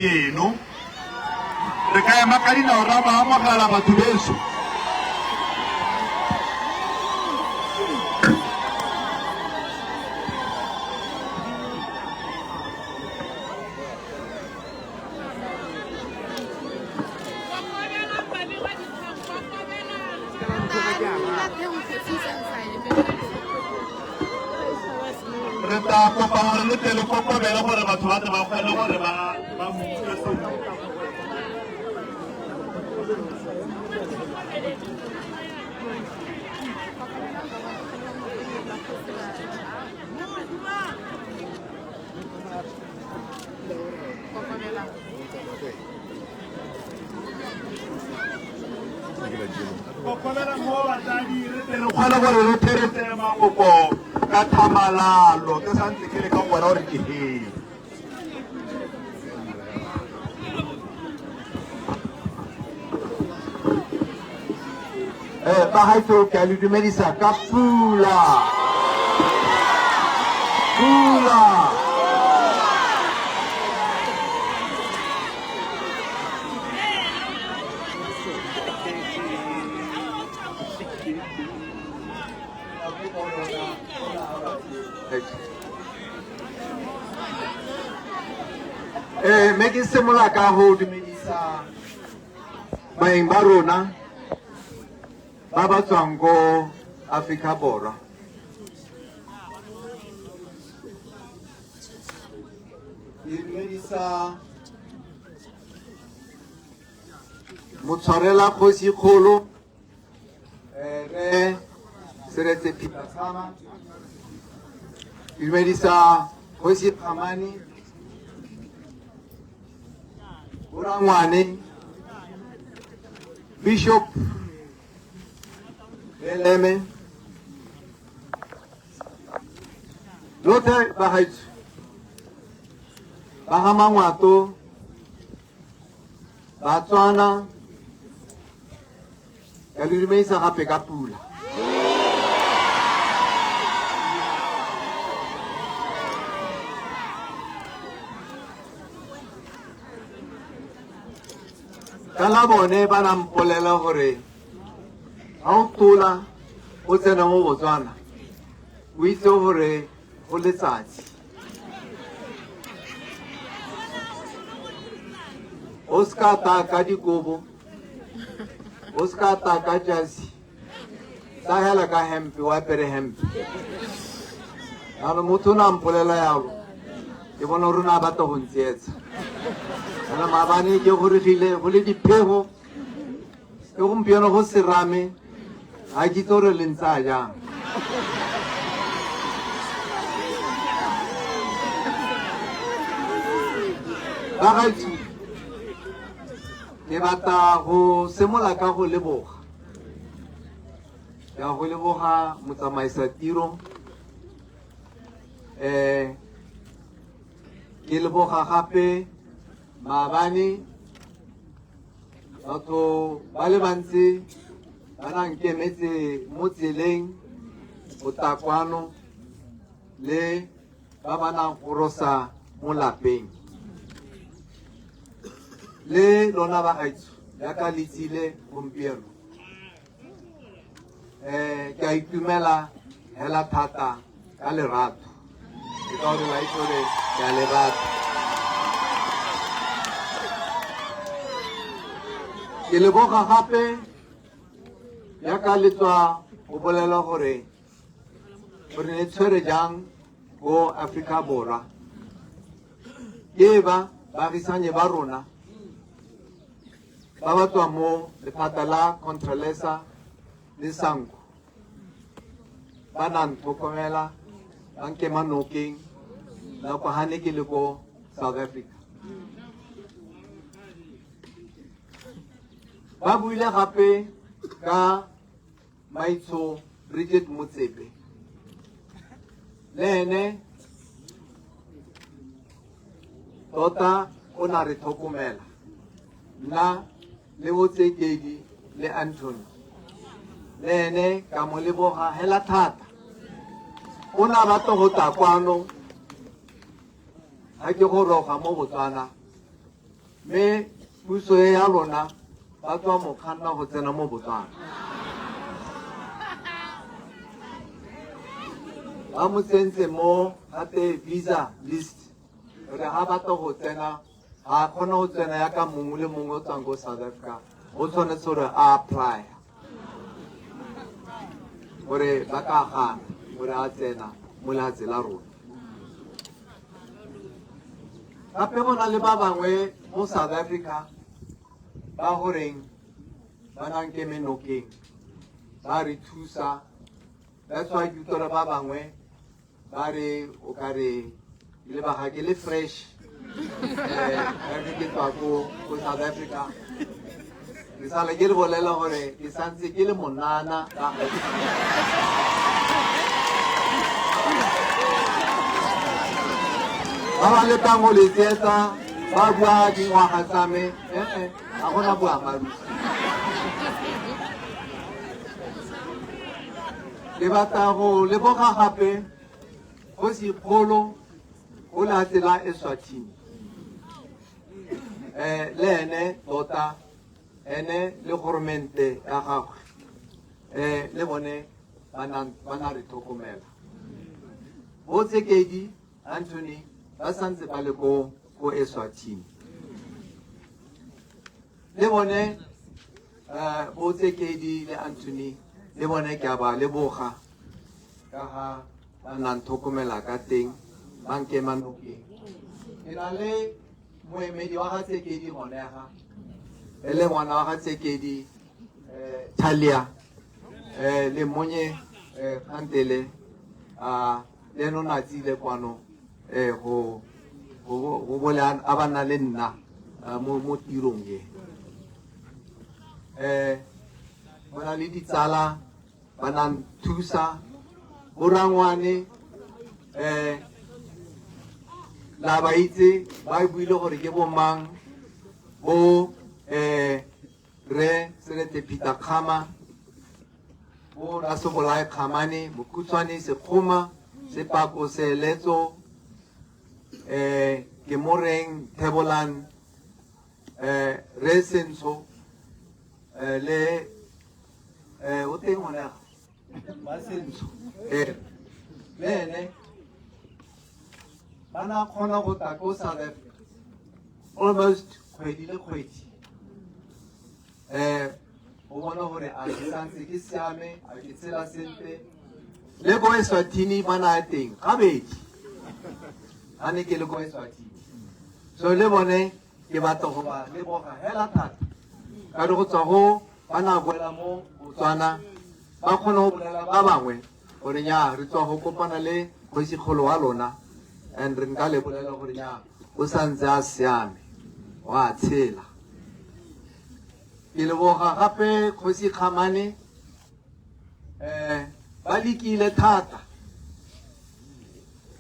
Eno re ka ema ka dinao ra ba amogela batho beso. Re tla kopa gore le tle le kokobele gore batho ba tle ba kgone gore ba ba mo utlwe sentle. Kokobela mo batsadi re tle re kgone gore re tle re tseye mafoko ka tlhamalalo ke santse ke le ka go bona gore ke he. Bagaetsho, ke a le dumedisa ka pula. Pula. Me ke simolola ka go dumedisa baeng ba rona ba ba tswang ko Afrika Borwa. Ke dumedisa motshwarela kgosi kgolo re Seretse Peter Tshama. Ke dumedisa kgosi Kgamane Borangwane, Bishop Leleme, lotlhe bagaetsho ba ga Mangwato, Batswana, ka le dumedisa gape ka pula. Ka la bone ba na mpolela gore ga o tola o tsena mo Botswana o itse gore go letsatsi, o se ka ta ka dikobo, o se ka ta ka jasi, tla hela ka hempe, o apere hempe. Jaanong motho o ne a mpolela yalo, ke bona gore o ne a batla go ntsietsa. Kana maabane ke goregile go le diphego, ke gompieno go serame, ga ke itse gore le ntsaya jang. Bagaetsho, ke batla go simolola ka go leboga. Ke a go leboga motsamaisa tiro. Ke leboga gape maabane batho ba le bantsi ba na nkemetse mo tseleng go tla kwano le ba ba nang gorosa mo lapeng. Le lona bagaetsho jaaka le tsile gompieno, ke a itumela hela thata ka lerato, ke ka gore la itse gore ke a le rata. Ke leboga gape jaaka le tswa go bolela gore gore le tshwere jang ko Afrika Borwa. Ke ba baagisanye ba rona ba ba tswa mo lephata la Contralesa le Sanco ba na ntlhokomela, ba nkema nokeng nako ga ne ke le ko South Africa. Ba buile gape ka Maitsho Bridget Motsepe, le ene tota o na re tlhokomela, nna le Botsekedi le Anthony, le ene ka mo leboga hela thata. O na batla go tla kwano ga ke goroga mo Botswana. Mme puso e ya lona ba tswa mo kganna go tsena mo Botswana. Ba mo tsentse mo gape visa list gore ga batla go tsena ga kgona go tsena yaka mongwe le mongwe o tswang ko South Africa, o tshwanetse gore a apply gore ba ka gana gore a tsena mo lehatshe la rona. Gape go na le ba bangwe mo South Africa ba goreng ba nang ke menokeng ba re thusa. That's why ke utlwa ba bangwe ba re o ka re ke lebaga ke le fresh eh ke tswa ko South Africa, ke sale ke le bolela gore ke santse ke le monana. Ba ba lekang go le tsietsa ba bua dingwaga tsa me, ee, ga gona boammaaruri. Ke batla go leboga gape kgosikgolo o lehatshe la Eswatini, le ene tota ene le goromente ya gagwe, le bone ba na re tlhokomela. Bo Tsekedi Anthony ba santse ba le ko Eswatini, le bone bo Tsekedi le Anthony le bone ke a ba leboga ka ga ba nang tlhokomela ka teng, ba nkema nokeng. Ke na le moemedi wa ga Tsekedi gonega e le ngwana wa ga Tsekedi, Thalia, le monye Kgantele, le ene o ne a tsile kwano go bole a ba nna le nna mo tirong e. Go na le ditsala ba nang thusa borangwane, la ba itse ba buile gore ke bomang, bo re Seretse Peter Kgama, bo Rasobolae Kgamane, Mokhutshwane Sekgoma, Sepako Seeletso, ke Moreng Thebolan, re Sentsho, le o teng gone ba Sentsho, le ene ba na kgona go tla ko South Africa almost kgwedi le kgwedi, o bona gore a ke santse ke siame, a ke tshela sentle. Le ko Eswatini ba na teng gabedi ga ne ke le ko Eswatini. So le bone ke batla go ba leboga hela thata ka re go tswa go ba na boela mo Botswana ba kgona go bolela ba bangwe gore nya re tswa go kopana le kgosikgolo wa lona, and re nka le bolela gore nya o santse a siame, wa tshela. Ke leboga gape kgosi Kgamane, ba lekile thata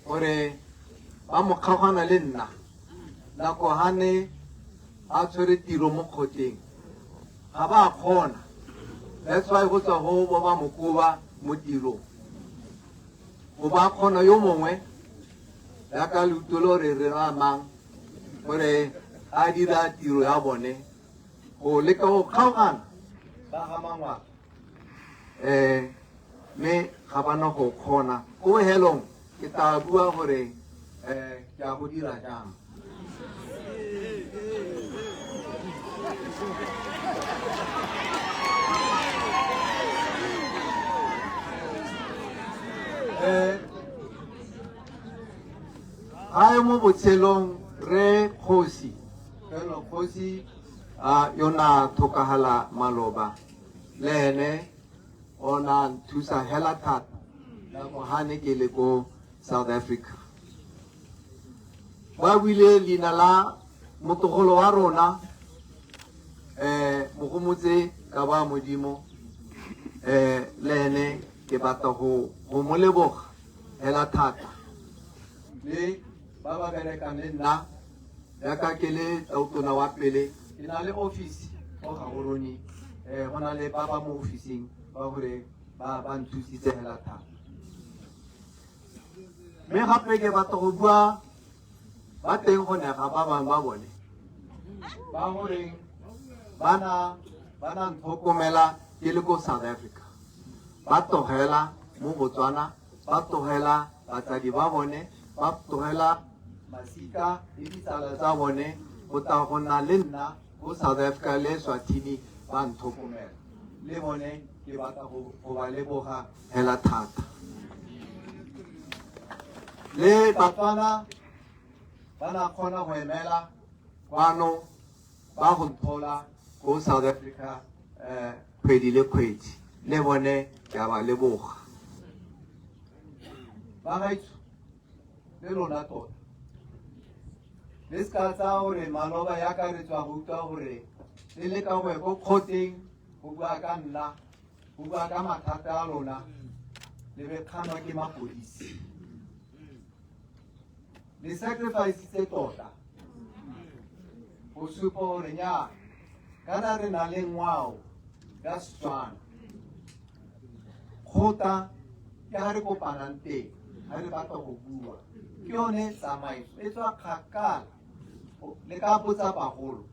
gore ba mo kgaogana le nna nako hane a tshwere tiro mo kgoteng, ga ba kgona. That's why go tswa go bo ba mo koba mo tirong, go ba kgona yo mongwe jaaka leutolo re re ramang gore a dira tiro ya bone go leka go kgaogana ba ga Mangwato, mme ga bana go kgona. Ko bohelong ke tla bua gore ke a go dira jang. Gae mo botshelong re kgosi felo kgosi a yona tlhokagala maloba, le ene o na nthusa hela thata nako ga ne ke le ko South Africa. Ba buile leina la motogolo wa rona, Mogomotse ka ba Modimo, le ene ke batla go mo leboga hela thata, le ba ba berekang le nna jaaka ke le tautona wa pele. Ke na le office ko Gaborone, go na le ba ba mo officing ba gore ba nthusitse hela thata. Mme gape ke batla go bua ba teng go nega ba bangwe ba bone. ba goreng ba na ba na ntlhokomela ke le ko South Africa, ba tlogela mo Botswana, ba tlogela batsadi ba bone, ba tlogela masika le ditsala tsa bone go tla go nna le nna ko South Africa le Eswatini, ba ntlhokomela. Le bone ke batla go ba leboga hela thata. Le Batswana ba na kgona go emela kwano, ba go nthola ko South Africa kgwedi le kgwedi, le bone ke a ba leboga. Bagaetsho, le lona tota le se ka tsaya gore maloba yaka re tswa go utlwa gore le leka go ya ko kgoteng go bua ka nna, go bua ka mathata a lona, le be kganwa ke mapodisi. Le sacrificitse tota go supa gore nya kana re na le ngwao ya Setswana. Kgota ke ga re kopanang teng ga re batla go bua, ke yone tsamaiso e tswa kgakala. Le ka botsa bagolo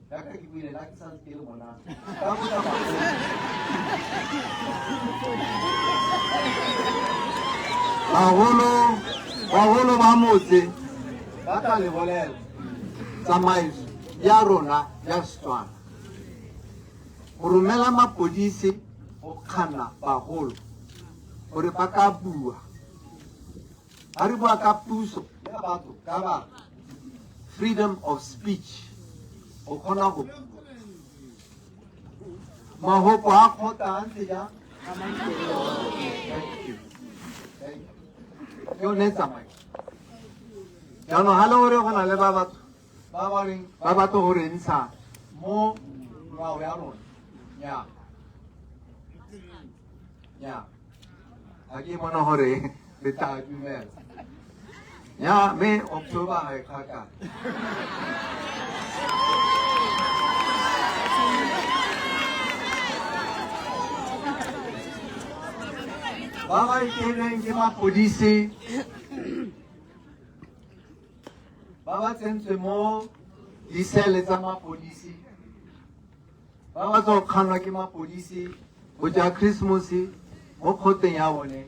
jaaka ke buile la ke santse ke le monana, ka botsa bagolo. Bagolo ba motse ba tla le bolela tsamaiso ya rona ya Setswana. Go romela mapodisi go kganna bagolo gore ba ka bua, ga re bua ka puso ya batho ka batho, freedom of speech, o kgona go bua mahoko a kgotla a ntse jang. Thank you. Thank you. Ke yone tsamaiso. Jaanong ga le gore go na le ba batho ba ba reng ba batla go re ntsha mo ngwao ya rona, nya nya ga ke bona gore re tla dumela ya mme October ga e kgakala. Ba ba iteilweng ke mapodisi, ba ba tsentswe mo disele tsa mapodisi, ba ba tswa go kgannwa ke mapodisi go ja Christmas mo kgoteng ya bone,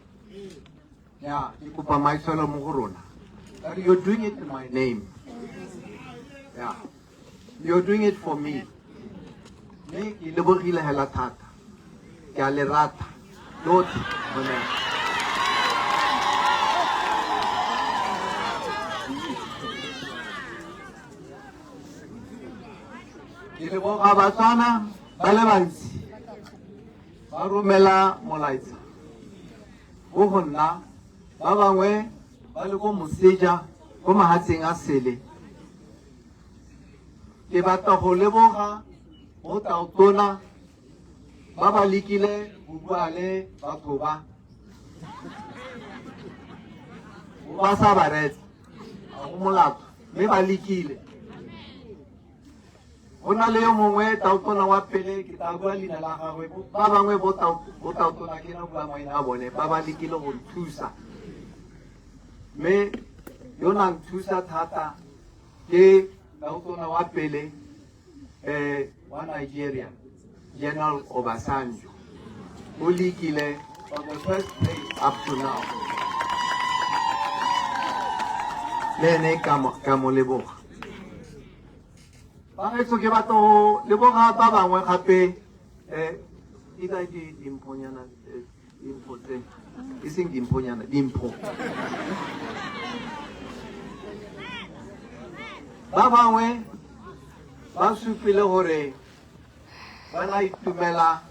ya ke kopa maitshwelo mo go rona. You're doing it in my name. Yeah, you're doing it for me, mme ke lebogile hela thata. Ke a le rata lotlhe gone. Ke leboga Batswana ba le bantsi ba romela molaetsa ko go nna, ba bangwe ba le ko moseja ko mahatsheng a sele. Ke batla go leboga mo tautona ba ba lekile go bua le batho ba ba sa ba reetsa, ga go molato, mme ba lekile. Go na le yo mongwe tautona wa pele, ke tla bua leina la gagwe, ba bangwe bo tautona ke na bua maina a bone, ba ba lekile go nthusa, mme yo na nthusa thata ke tautona wa pele wa Nigeria, General Obasanjo. O lekile from the first day up to now, le ene ka mo leboga. Bagaetsho, ke batla go leboga ba bangwe gape. Di kae dimphonyana, dimpho tse e seng dimphonyana, dimpho? Ba bangwe ba supile gore ba na itumela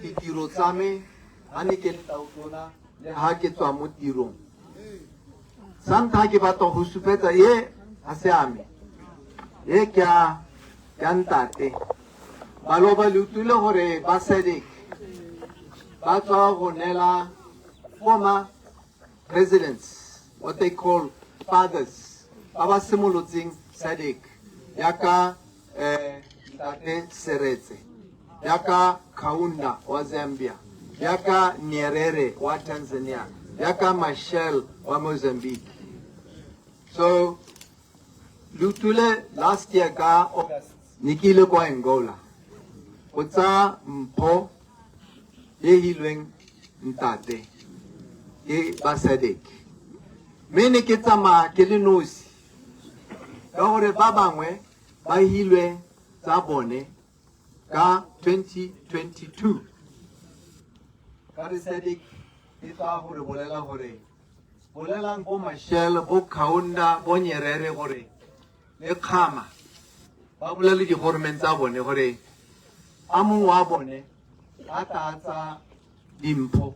ditiro tsa me ga ne ke le tautona le ga ke tswa mo tirong. Sa ntlha ke batla go supetsa ye ga se ame, ye ke a ntate. Maloba le utlwile gore ba SADC ba tswa go neela former presidents, what they call fathers, ba ba simolotseng SADC, yaka ntate Seretse, yaka Kaunda wa Zambia, yaka Nyerere wa Tanzania, yaka Machel wa Mozambique. So le utlwile last year ka August. Ne ke ile kwa Angola go tsaya mpho e hilweng ntate ke ba SADC. Mme ne ke tsamaya ke le nosi ka gore ba bangwe ba hilwe tsa bone ka 2022. Ka re SADC e tla gore bolela gore bolelang bo Machel, bo Kaunda, bo Nyerere gore le Khama ba bolele digoromeng tsa bone gore a mongwe wa bone a tla tsa dimpho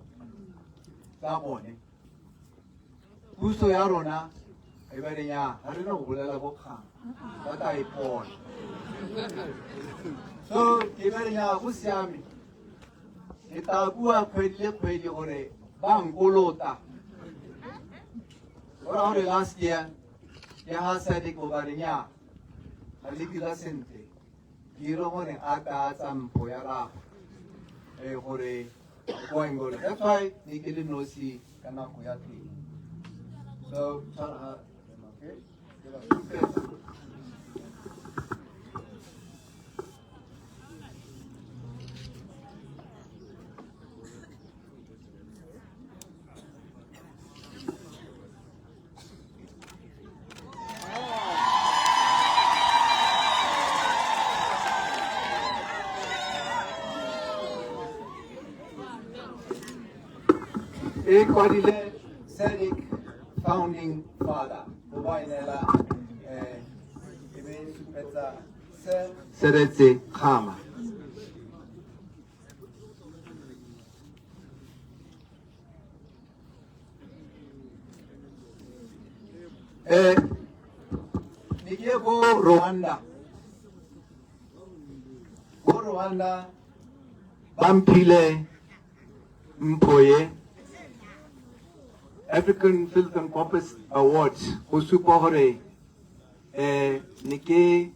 tsa bone. Puso ya rona e ba re ya ga re na go bolela bo Khama ba tla ipona. So ke ba re ya go siame, ke tla bua kgwedi le kgwedi gore ba nkolota. Go raya gore last year ke ga SADC bo ba re nya ga le dira sentle, dire gore a ka tsa mpho ya gagwe gore kwa Angola. That's why ne ke le nosi ka nako ya teng. So tshwara, okay, ke ba supetsa. E kwadile SADC founding father go ba enela e be supetsa se Seretse Khama. Ne ke ko Rwanda. Ko Rwanda ba mphile mpho ye African Philanthropist Award go supa gore ne ke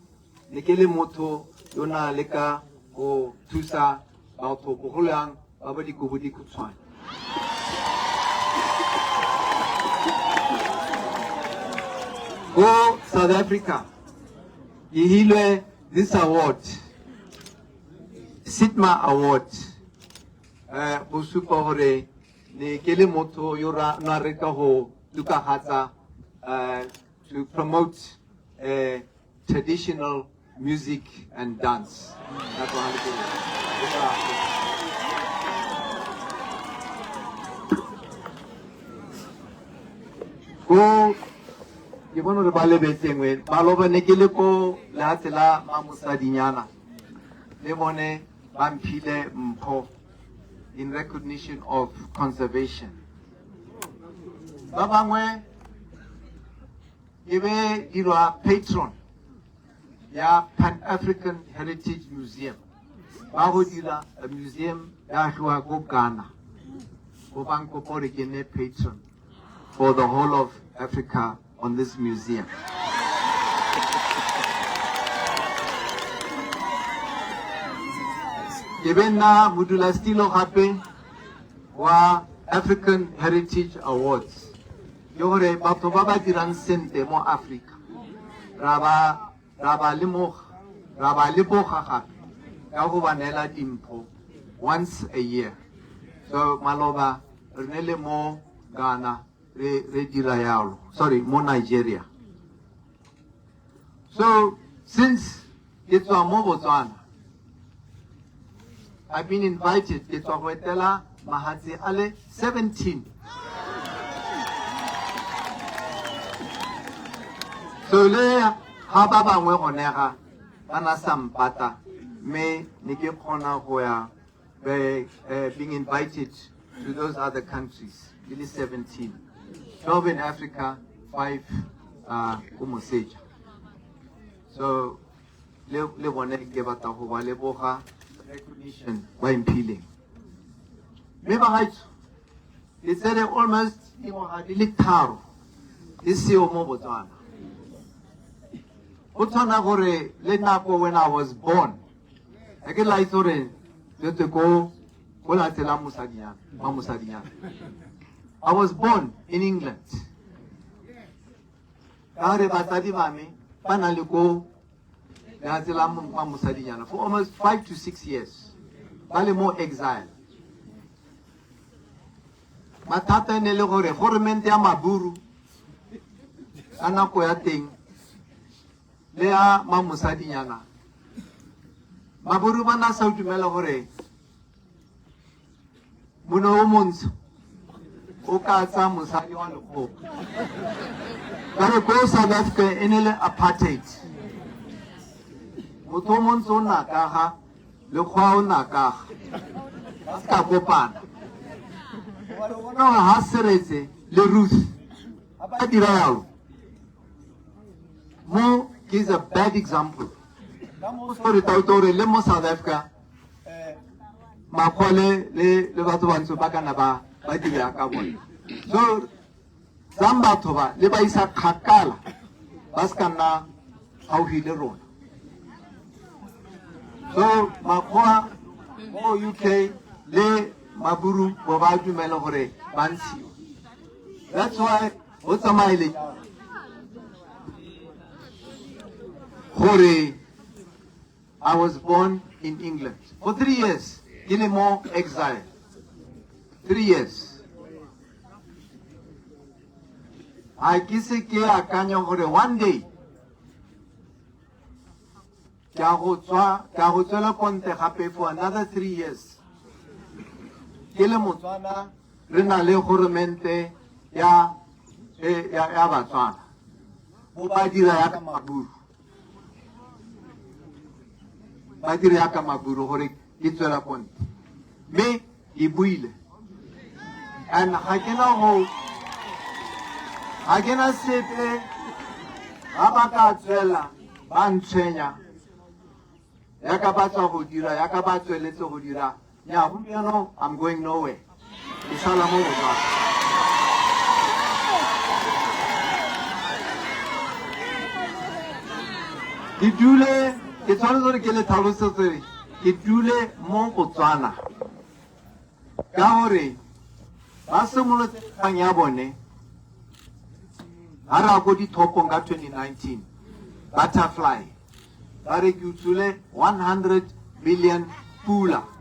le motho yo na le ka go thusa batho bogolo yang ba ba dikobo dikhutshwane. Ko South Africa ke hilwe this award, Sitma Award, go supa gore ne ke le motho yo na re ka go tokafatsa, to promote traditional music and dance. Ko ke bona re ba lebetsengwe maloba ne ke le ko lehatshe la Mamosadinyana le bone ba mphile mpho in recognition of conservation. Ba bangwe ke be dirwa patron ya Pan African Heritage Museum, ba go dira a museum ya agiwa ko Ghana, go ba nkopa gore ke nne patron for the whole of Africa on this museum. Ke be nna modulasetilo gape wa African Heritage Awards, ke gore batho ba ba dirang sentle mo Africa ra ba lemoga, ra ba leboga gape ka go ba neela dimpho once a year. So maloba re ne le mo Ghana re dira yalo, sorry, mo Nigeria. So since ke tswa mo Botswana, I've been invited ke tswa go etela mahatshe a le 17. So le ga ba bangwe gone ga ba na sa mpata, mme ne ke kgona go ya being invited to those other countries, di le 17, 12 in Africa, 5 ko moseja. So le bone ke batla go ba leboga recognition ba mphileng. Mme bagaetsho, ke tsere almost dingwaga di le 3 ke seo mo Botswana. Go tshwana gore le nako when I was born, a ke la itse gore tsetse ko lehatshe la mosadinyana, wa mosadinyana. I was born in England. Ka re batsadi ba me ba na le ko Lehatshe la Mamosadinyana for almost 5 to 6 years ba le mo exile. Mathata e ne le gore goromente ya Maburu ka nako ya teng le ya Mamosadinyana, Maburu ba na sa dumela gore monna o montsho o ka tsaya mosadi wa lekgowa, ka re ko South Africa e ne le apartheid. Motho o montsho o nakaga, lekgowa o nakaga, ba se ka kopana. Gore bona gore ha Seretse le Ruth ba dira yalo mo ke is a bad example gore tota gore le mo South Africa makgowa le batho bantsho ba kana ba dira ka bone. So tsang batho ba le ba isa kgakala, ba se ka nna gaufi le rona. So makgowa mo UK le Maburu bo ba dumela gore ba ntshiwa. That's why o tsamaile gore I was born in England for 3 years, ke le mo exile 3 years. Ga ke se ke akanya gore one day ke a go tswa, ke a go tswela konte gape for another 3 years ke le Motswana, re na le goromente ya Batswana, bo ba dira ya ka Maburu, ba dira ya ka Maburu gore ke tswela konte. Mme ke buile and ga ke na sepe. Ga ba ka tswela ba ntshwenya yaka ba tswa go dira, yaka ba tsweletse go dira nya gompieno, I'm going nowhere, ke sala mo Botswana. Ke dule, ke tshwanetse gore ke le tlhalosetse, ke dule mo Botswana ka gore ba simolotse kgang ya bone ga re ya ko dithopong ka 2019, butterfly, ba re ke utswile 100 billion pula.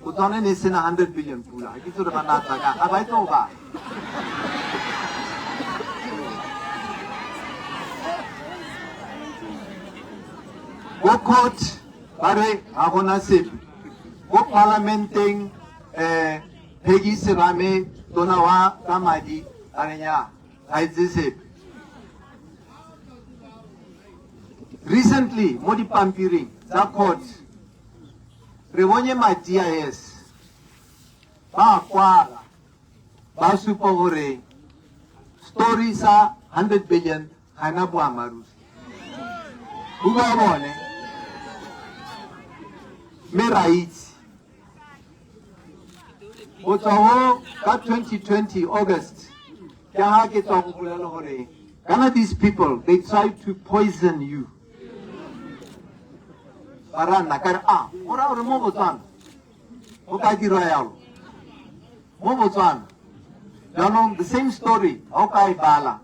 Botswana ne e sena 100 billion pula. Ga ke itse gore ba na tla ka ga ba itse go bala. Ko court ba re ga gona sepe. Ko parlamenteng, Peggy Serame, tona wa tsa madi, a re nya ga itse sepe. Recently mo dipampiring tsa court re bonye ma DIS ba kwala ba supa gore story sa 100 billion ga ena boammaaruri. Bua bone, mme ra itse go tswa go ka 2020 August ke ga ke tswa go bolela gore kana these people, they try to poison you. Ba ra nna ka re a go raya gore mo Botswana go ka dirwa yalo mo Botswana. Jaanong the same story ga o ka e bala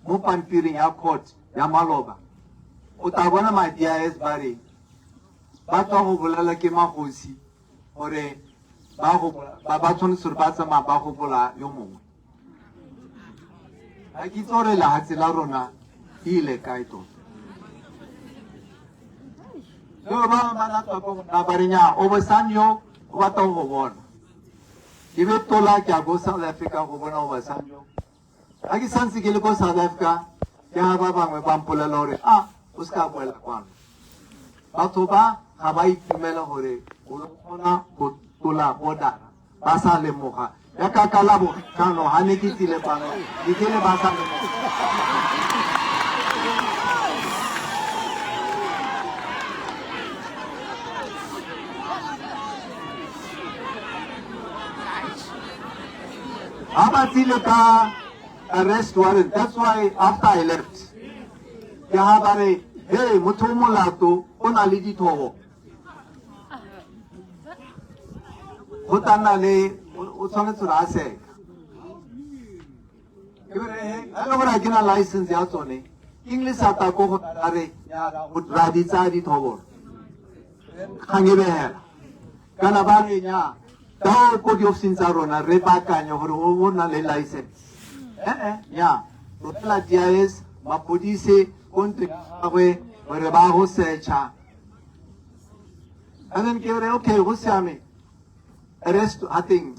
mo pampiring ya court ya maloba, o tla bona ma DIS ba re ba tswa go bolela ke magosi gore ba tshwanetse gore ba tsamaya ba gopola yo mongwe. Ga ke itse gore lehatshe la rona e ile kae tota. So ba bangwe ba na tswa ko go nna ba re nya Obasanjo o batla go bona. Ke be tola ke a ko South Africa go bona Obasanjo. Ga ke santse ke le ko South Africa ke ga ba bangwe ba mpolela gore a o se ka boela kwano, batho ba ga ba itumela gore o kgona go tola border ba sa lemoga yaka ka la botlhano ga ne ke tsile kwano ke tsile ba sa lemoga. Ga ba tsile ka arrest warrant. That's why after I left ke ga ba re, hey, motho o molato o na le dithobo, go tla nna le o tshwanetse gore a seka. Ke re ga le gore ga ke na license ya tsone, ke eng le sa ta ko go a re Ra di tsaya dithobolo. Kgang e behela. Kana ba re nya ka ko diofising tsa rona re baakanye gore o na le license. Eh nya romela DIS mapodisi ko ntlong ya gagwe gore ba go searcha. And then ke re okay, go siame. Arrest I think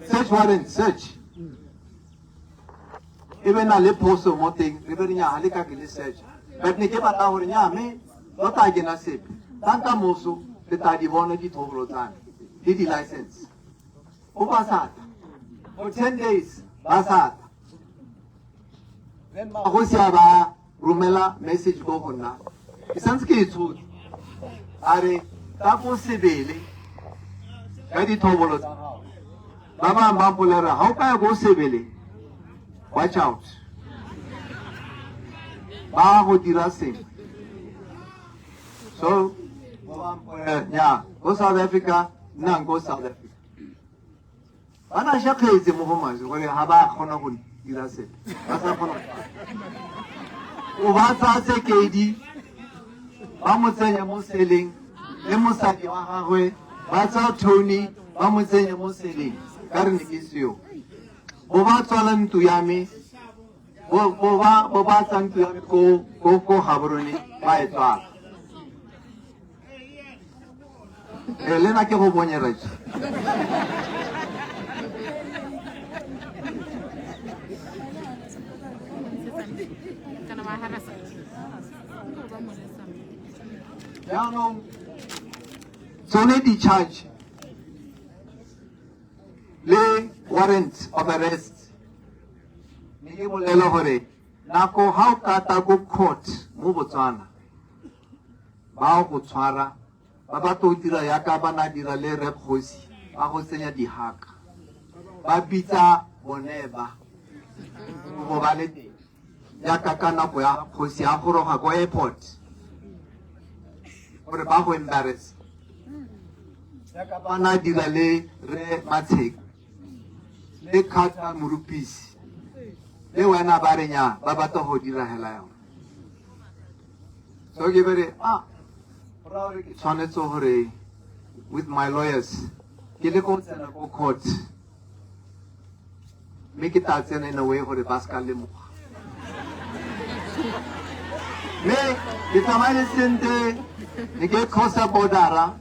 search warrant, search. E be na le phoso mo teng, re be re nya ha le ka ke le search. But ne ke batla gore nya me tota ha ke na sepe. Tlang ka moso le tla di bona dithobolo tsa me le di-license. O ba sa tla. For 10 days ba sa tla. Then magosi a ba romela message ko go nna. Ke santse ke e tshotse. A re tla ko Sebele ka dithobolo tsa gago. Ba bangwe ba mpolelela ga o ka ya ko Sebele, watch out. Ba go dira sengwe. So ba ba mpolelela nya ko South Africa, nnang ko South Africa. Ba na shakgetse mo go maswe gore ga ba kgona go dira sepe, ba sa kgona. O ba tsaya Tsekedi ba mo tsenya mo seleng le mosadi wa gagwe, ba tsaya Tony ba mo tsenya mo seleng ka re ne ke seo. Bo ba tswala ntlo ya me, bo ba tsaya ntlo ya me ko Gaborone ba e tswala. Le nna ke go bonye rage. Jaanong tsone di-charge le warrant of arrest ne ke bolela gore nako ga o ka ta ko court mo Botswana ba go tshwara ba batla go dira yaka ba na dira le Rep Kgosi, ba go tsenya dihaka, ba bitsa bone ba go ba le teng yaka ka nako ya kgosi a goroga ko airport gore ba go embarrass yaka ba na dira le re Matsheka le Carter Morupisi le wena ba re nya ba batla go dira hela yona. So ke bere ah gore ke tshwanetse gore with my lawyers ke le ko tsena ko court, mme ke tla tsena in a way gore ba se ka lemoga. Mme ke tsamaile sentle, ne ke crossa bordera,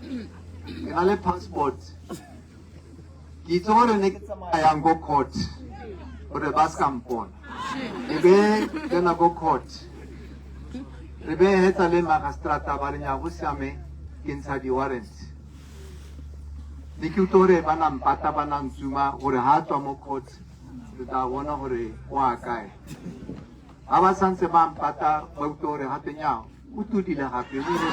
ke na le passport, ke itse gore ne ke tsamayang ko court gore ba se ka mpona. Ke be tsena ko court, re be hetsa le magistrata ba re nya go siame, ke ntsha di-warrant. Ne ke utlwa gore ba na mpata ba na ntsuma gore ha tswa mo court re tla bona gore o a kae. Ha ba santse ba mpata ba utlwa gore gape nya o tudile gape o ile.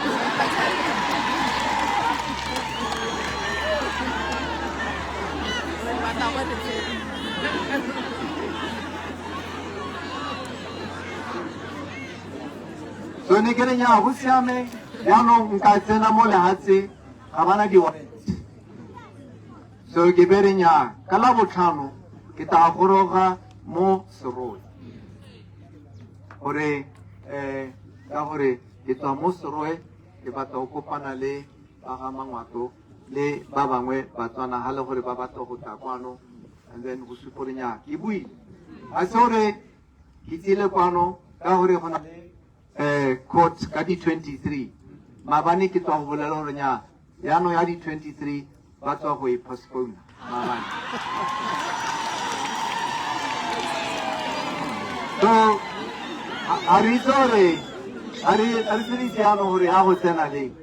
So ne ke re nya go siame, jaanong nka tsena mo lehatshe ga bana di-warrant. So ke be re nya ka la botlhano ke tla goroga mo Serowe gore ka gore ke tswa mo Serowe, ke batla go kopana le ba ga Mangwato le ba bangwe Batswana ga le gore ba batla go tla kwano, and then go supa gore nya ke buile. A se gore ke tsile kwano ka gore go na le court ka di-23. Maabane ke tswa go bolela gore nya jaanong ya di-23 ba tswa go e postpone maabane. So a re itse gore a re tsebise jaanong gore ya go tsena leng.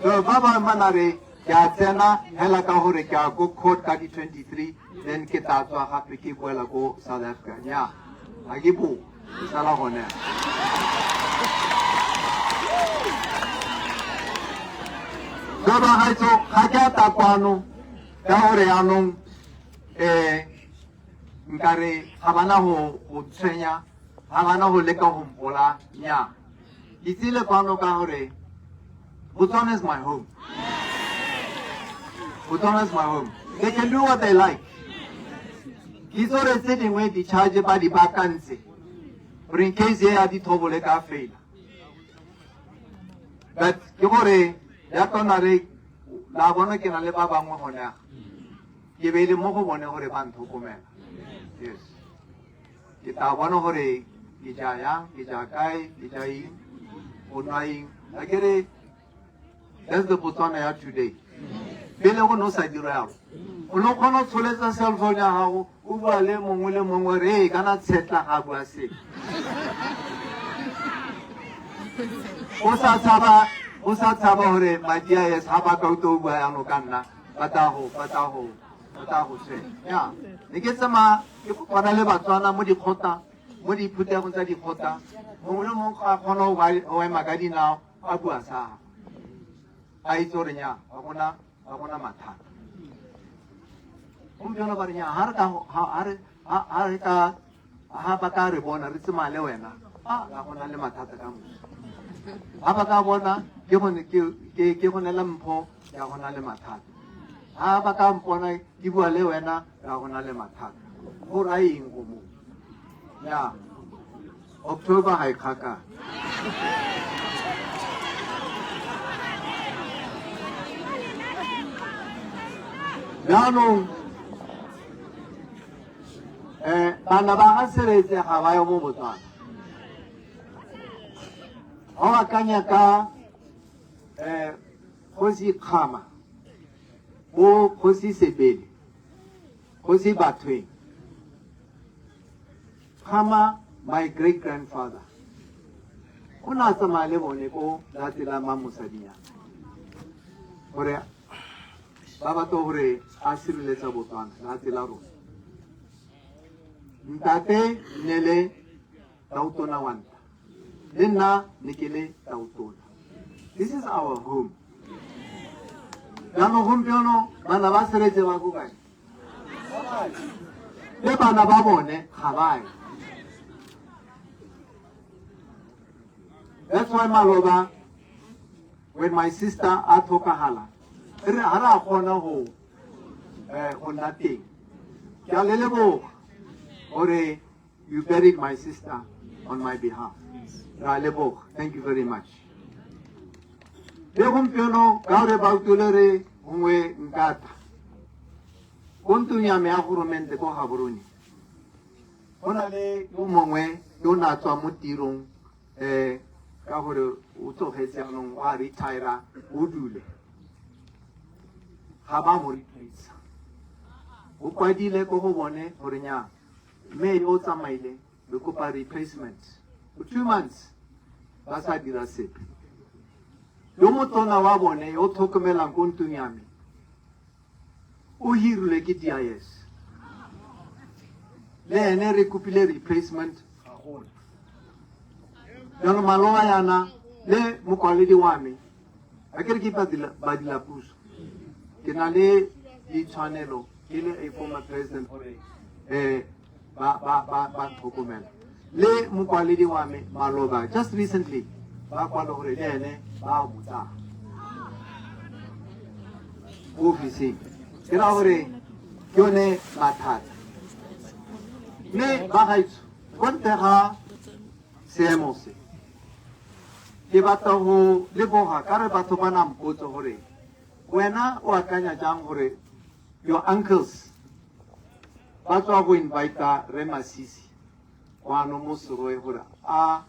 So ba bangwe ba na re ke a tsena hela ka gore ke a ko court ka di-23, then ke tla tswa gape ke boela ko South Africa. Nya ga ke bo ke sala gone. So ba gaetso ga ke a ta kwano ka gore jaanong nkare ga bana go tshwenya, ga bana go leka go mpola. Nya ke tsile kwano ka gore Botswana is my home. Botswana is my home. They can do what they like. Ke itse gore tse dingwe di-charge ba di baakantse. Gore in case e ya dithobole ka faila. But ke gore ya tona re la bona ke na le ba bangwe gone ga. Ke beile mo go bone gore ba ntlhokomela. Yes. Ke tla bona gore ke ja yang, ke ja kae, ke ja eng, go nwa eng. Akere that's the Botswana ya today. Pele go ne o sa dira yalo. O ne o kgona go tsholetsa cell phone ya gago o bua le mongwe le mongwe re kana tshetla ga bua se. O sa tshaba o sa tshaba gore madi a yes ga ba ka utlwa o bua yano ka nna ba tla go ba tla go ba tla go tshwenya. Ya ne ke tsamaya ke kopana le Batswana mo dikgotla mo diphuthegong tsa dikgotla mongwe le mongwe a kgona go ema ka dinao a bua sa a itse gore nya ga gona mathata. Gompieno ba re nya ha re ka ha re ha re ka ha ba ka re bona re tsamaya le wena a ga gona le mathata ka moso. Ha ba ka bona ke gone ke ke go nela mpho ya gona le mathata. Ha ba ka mpona ke bua le wena ga gona le mathata. Go raya eng go mo? Ya October ga e kgakala. Jaanong bana ba ga Seretse ga ba yo mo Botswana. Ga o akanya ka Kgosi Kgama, bo Kgosi Sebele, Kgosi Bathweng, Kgama, my great grandfather, o ne a tsamaya le bone ko late la Mamosadinyana gore ba batla gore a sireletsa Botswana late la rona. Ntate ne le tautona wa nta, le nna ne ke le tautona. This is our home. Jaanong gompieno bana ba Seretse ba ko kae? Le bana ba bone ga ba ye. That's why maloba when my sister a tlhokagala re ga re a kgona go go nna teng. Ke a le leboga gore you buried my sister on my behalf. Re a leboga. Thank you very much. Le gompieno ka gore ba utlwile re gongwe nkata ko ntlong ya me ya goromente ko Gaborone go na le yo mongwe yo o ne a tswa mo tirong ka gore o tsogetse jaanong o a retire o dule ga ba mo replace. O kwadile ko go bone gore nya mme yo o tsamaile re kopa replacement for 2 months ba sa dira sepe. Yo motona wa bone yo o tlhokomelang ko ntlong ya me o hirilwe ke DIS, le ene re kopile replacement ga gona. Jaanong maloba yana le mokwaledi wa me a ke re ke badilapuso, ke na le ditshwanelo ke le a former president gore ba tlhokomela. Le mokwaledi wa me maloba just recently ba kwala gore le ene ba mo tsaya ko ofising. Ke raya gore ke yone mathata. Mme ba gaetsho ko ntle ga seemo se ke batla go leboga ka re batho ba na mpotse gore wena o akanya jang gore your uncles ba tswa go invita Re Masisi kwano mo Serowe gore a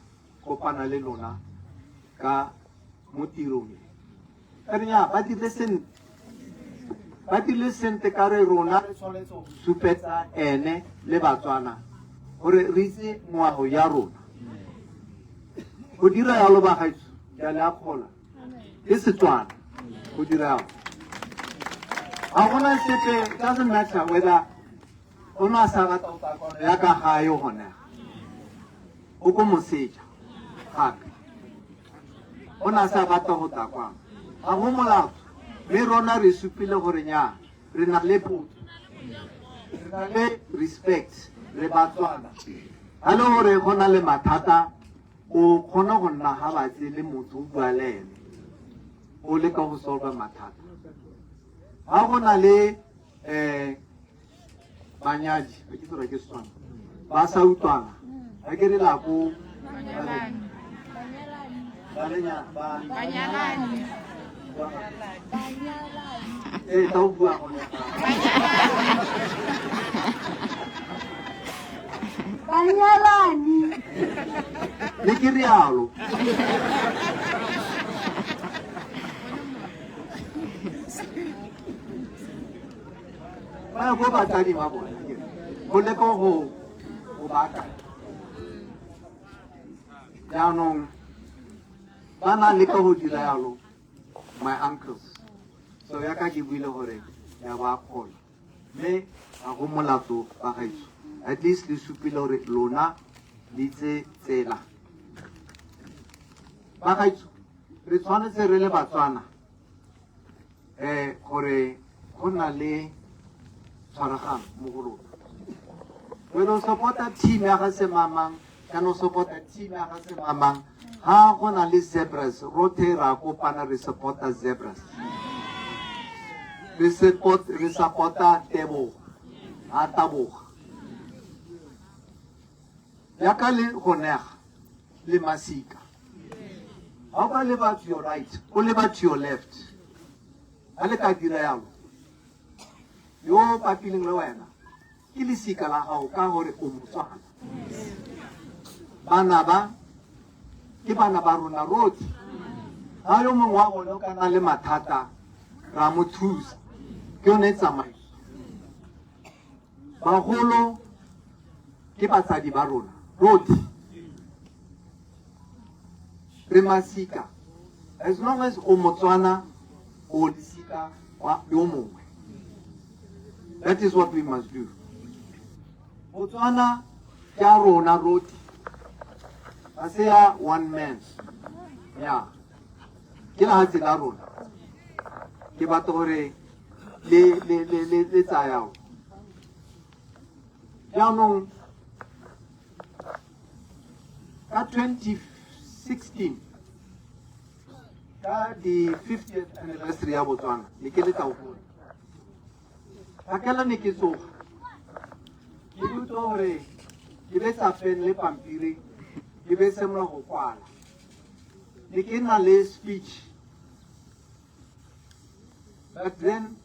kopana le lona ka mo tirong e. Ka re nya ba dirile sentle, ba dirile sentle ka re rona re tshwanetse go supetsa ene le Batswana gore re itse ngwao ya rona. Go dira yalo ba gaetsho ke a le akgola, ke Setswana go dira yalo. Ga gona sepe, it doesn't matter whether o ne a sa rata go tla kwano ya ka gae gone o ko moseja gape o ne a sa batla go tla kwano, ga go molato. Mme rona re supile gore nya re na le botho, re na le respect, re Batswana. Ga le gore go na le mathata o kgone go nna ga batse le motho o bua le ene o leka go solve mathata. Ga go na le banyadi, ke tsora ke Setswana, ba sa utlwana. A ke re la ko Banyalani. Ee, tla o bua gone. Banyalani. Le ke rialo. Ba ya ko batsadi ba bone go leka go go baka. Jaanong ba na leka go dira yalo, my uncles. So yaka ke buile gore ya ba kgola, mme ga go molato ba gaetsho. At least le supile gore lona le itse tsela. Ba gaetsho, re tshwanetse re le Batswana gore go na le tshwaragano mo go rona. Wena o support-a team ya ga semamang kana o support-a team ya ga semamang, ha go na le Zebras, rothe ra kopana, re support-a Zebras, re support-a Tebogo a taboga yaka le go nega le masika. Ha o ka leba to your right, o leba to your left, ha le ka dira yalo, yo o bapileng le wena ke lesika la gago ka gore o Motswana. Bana ba ke bana ba rona rotlhe. Ha yo mongwe wa bone o ka na le mathata, ra mo thusa. Ke yone tsamaiso. Bagolo ke batsadi ba rona rotlhe, re masika. As long as o Motswana, o lesika wa yo mongwe. That is what we must do. Botswana ke ya rona rotlhe, ga se ya one man. Ya ke lehatshe la rona. Ke batla gore le le le le le tsayao. Jaanong ka 2016, ka di 50th anniversary ya Botswana, ne ke le Taupone. Phakela ne ke tsoga, ke utlwa gore ke betsa pen le pampiri, ke be simolola go kwala. Ne ke na le speech, but then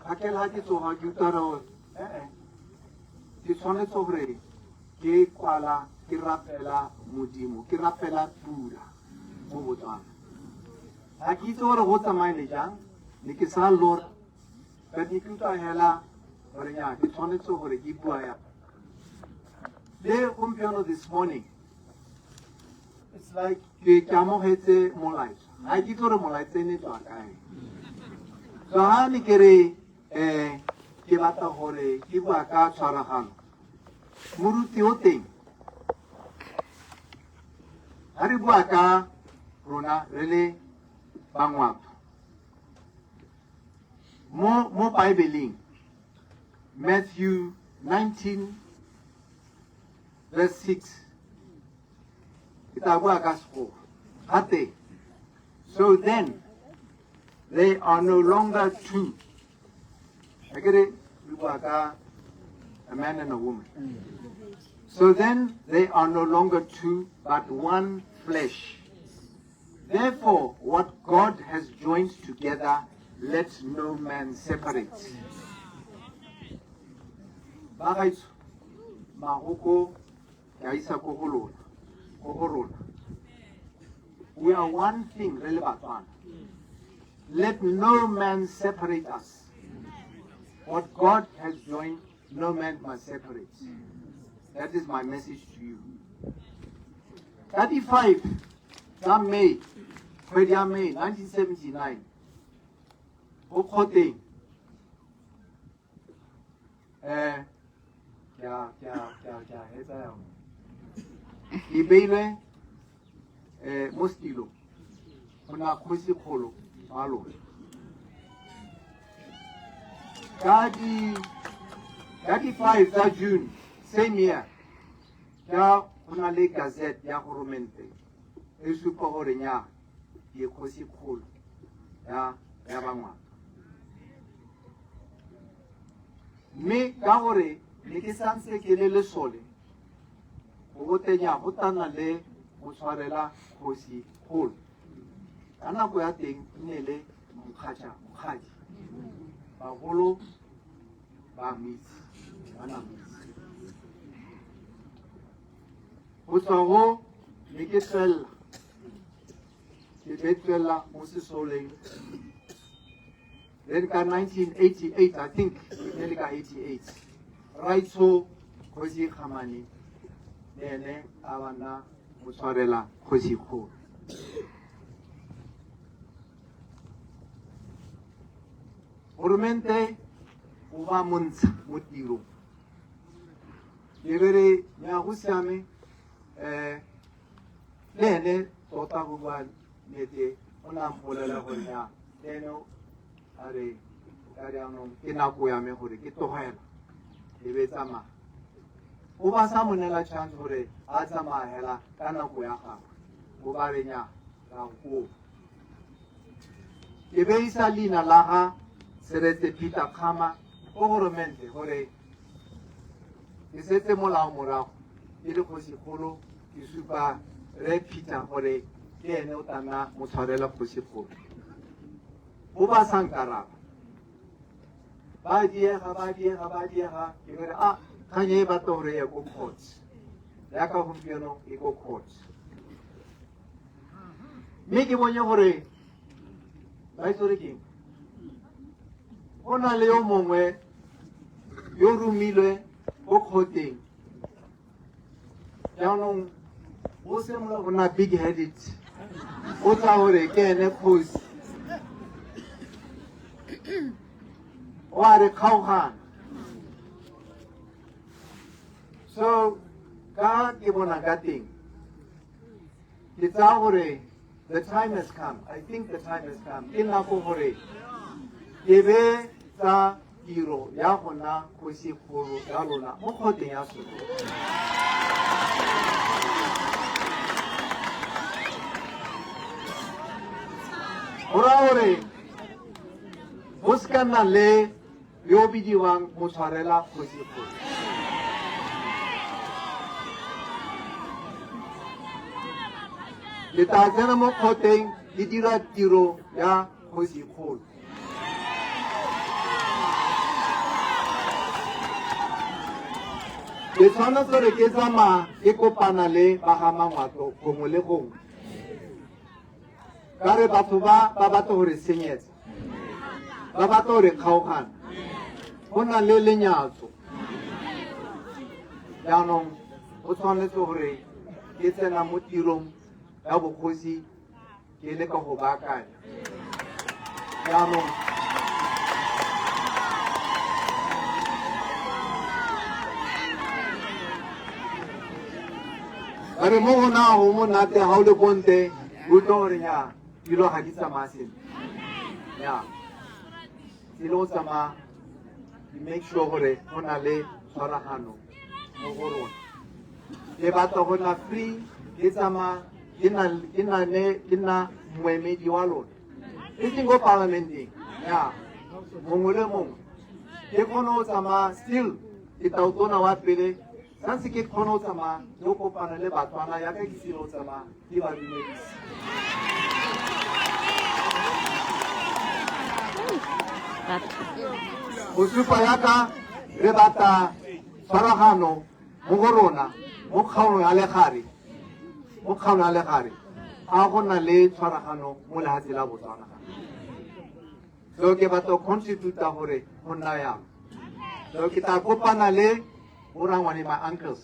phakela ha ke tsoga, ke utlwa gore ee, ke tshwanetse gore ke kwala, ke rapela Modimo, ke rapela pula mo Botswana. Ga ke itse gore go tsamaile jang, ne ke sa lora, but ne ke utlwa hela gore nya ke tshwanetse gore ke bua ya le gompieno. This morning it's like ke amogetse molaetsa. Ga ke itse gore molaetsa e ne tswa kae. So ha ne ke re ke batla gore ke bua ka tshwaragano, moruti o teng. Ha re bua ka rona re le Bangwato, mo Bibleng, Matthew 19 verse 6, ke tla bua ka Sekgowa gate, "So then they are no longer two." Akere re bua ka a man and a woman. "So then they are no longer two, but one flesh. Therefore, what God has joined together, let no man separate." Bagaetsho, mahoko ke a isa ko go lona, ko go rona. We are one thing, re le Batswana. Let no man separate us. What God has joined, no man must separate. That is my message to you. 35 tsa May, kgwedi ya May 1979, go kgoteng ke a hetsa yone. Ke beilwe mo setilo go nna kgosi kgolo wa lona ka di 5 tsa June same year. Ka go na le gazette ya goromente e supa gore nya ke kgosi kgolo ya Bangwato. Mme ka gore ne ke santse ke le lesole. Go botenya go tla nna le motshwarela kgosi kgolo. Ka nako ya teng e ne le Mokgatšha Mokgadi. Bagolo ba mo itse, ba na mo itse. Go tswa go ne ke tswelela, ke be tswelela mo sesoleng. Then ka 1988, I think, e ne le ka 88, Raitsho Kgosi Kgamane le ene a ba nna motshwarela kgosi kgolo. Goromente o ba montsha mo tirong. Ke be re ya go siame um le ene tota go bua nnete o ne a mpolela gore ya le ene a re ka jaanong ke nako ya me gore ke tlogela e be tsamaya. O ba sa mo neela chance gore a tsamaya hela ka nako ya gagwe, o ba re nya ra go kopa. Ke beisa leina la ga Seretse Peter Kgama ko goromente gore ke setse molao morago ke le kgosikgolo, ke supa Rre Peter gore ke ene o tla nna motshwarela kgosikgolo. Bo ba sa nkaraba, ba diega, ba diega, ba diega, ke re a kgang e batla gore ye ko court, yaka gompieno e ko court. Mme ke bonye gore ba itse gore keng, go na le yo mongwe yo romilwe ko kgoteng, jaanong o simolola go nna big headed, o tsa gore ke ene kgosi, o a re kgaogana. So ka ke bona ka teng, ke tsaya gore the time has come. I think the time has come. Ke nako gore ke be tsa tiro ya go nna kgosi kgolo ya lona mo kgoteng ya Sotho. Go raya gore go se ka nna le yo bidiwang motshwarela kgosi kgolo. Ke tla tsena mo kgoteng ke dira tiro ya kgosi kgolo. Ke tshwanetse gore ke tsamaya ke kopana le ba ga Mangwato gongwe le gongwe, ka re batho ba ba batla gore senyetsa, ba batla gore kgaogana, go na le lenyatso. Jaanong go tshwanetse gore ke tsena mo tirong ya bogosi ke le ka go baakanya. Jaanong ba re mo go na go monate ga o le ko ntle, o utlwa gore nya dilo ga di tsamaya sentle. Nya e le go tsamaya di make sure gore go na le tshwaragano mo go rona. Ke batla go nna free, ke tsamaya ke nna moemedi wa lona, e seng ko parlamenteng ya mongwe le mongwe. Ke kgone go tsamaya still ke tautona wa pele, santse ke kgone go tsamaya le go kopana le Batswana yaka ke tsile go tsamaya ke ba dumedisa. Go supa yaka re batla tshwaragano mo go rona mo kgaolong ya legare, mo kgaolong ya legare a go na le tshwaragano mo lehatshe la Botswana. So ke batla go contribute gore go nna yang. So ke tla kopana le borangwane, my uncles,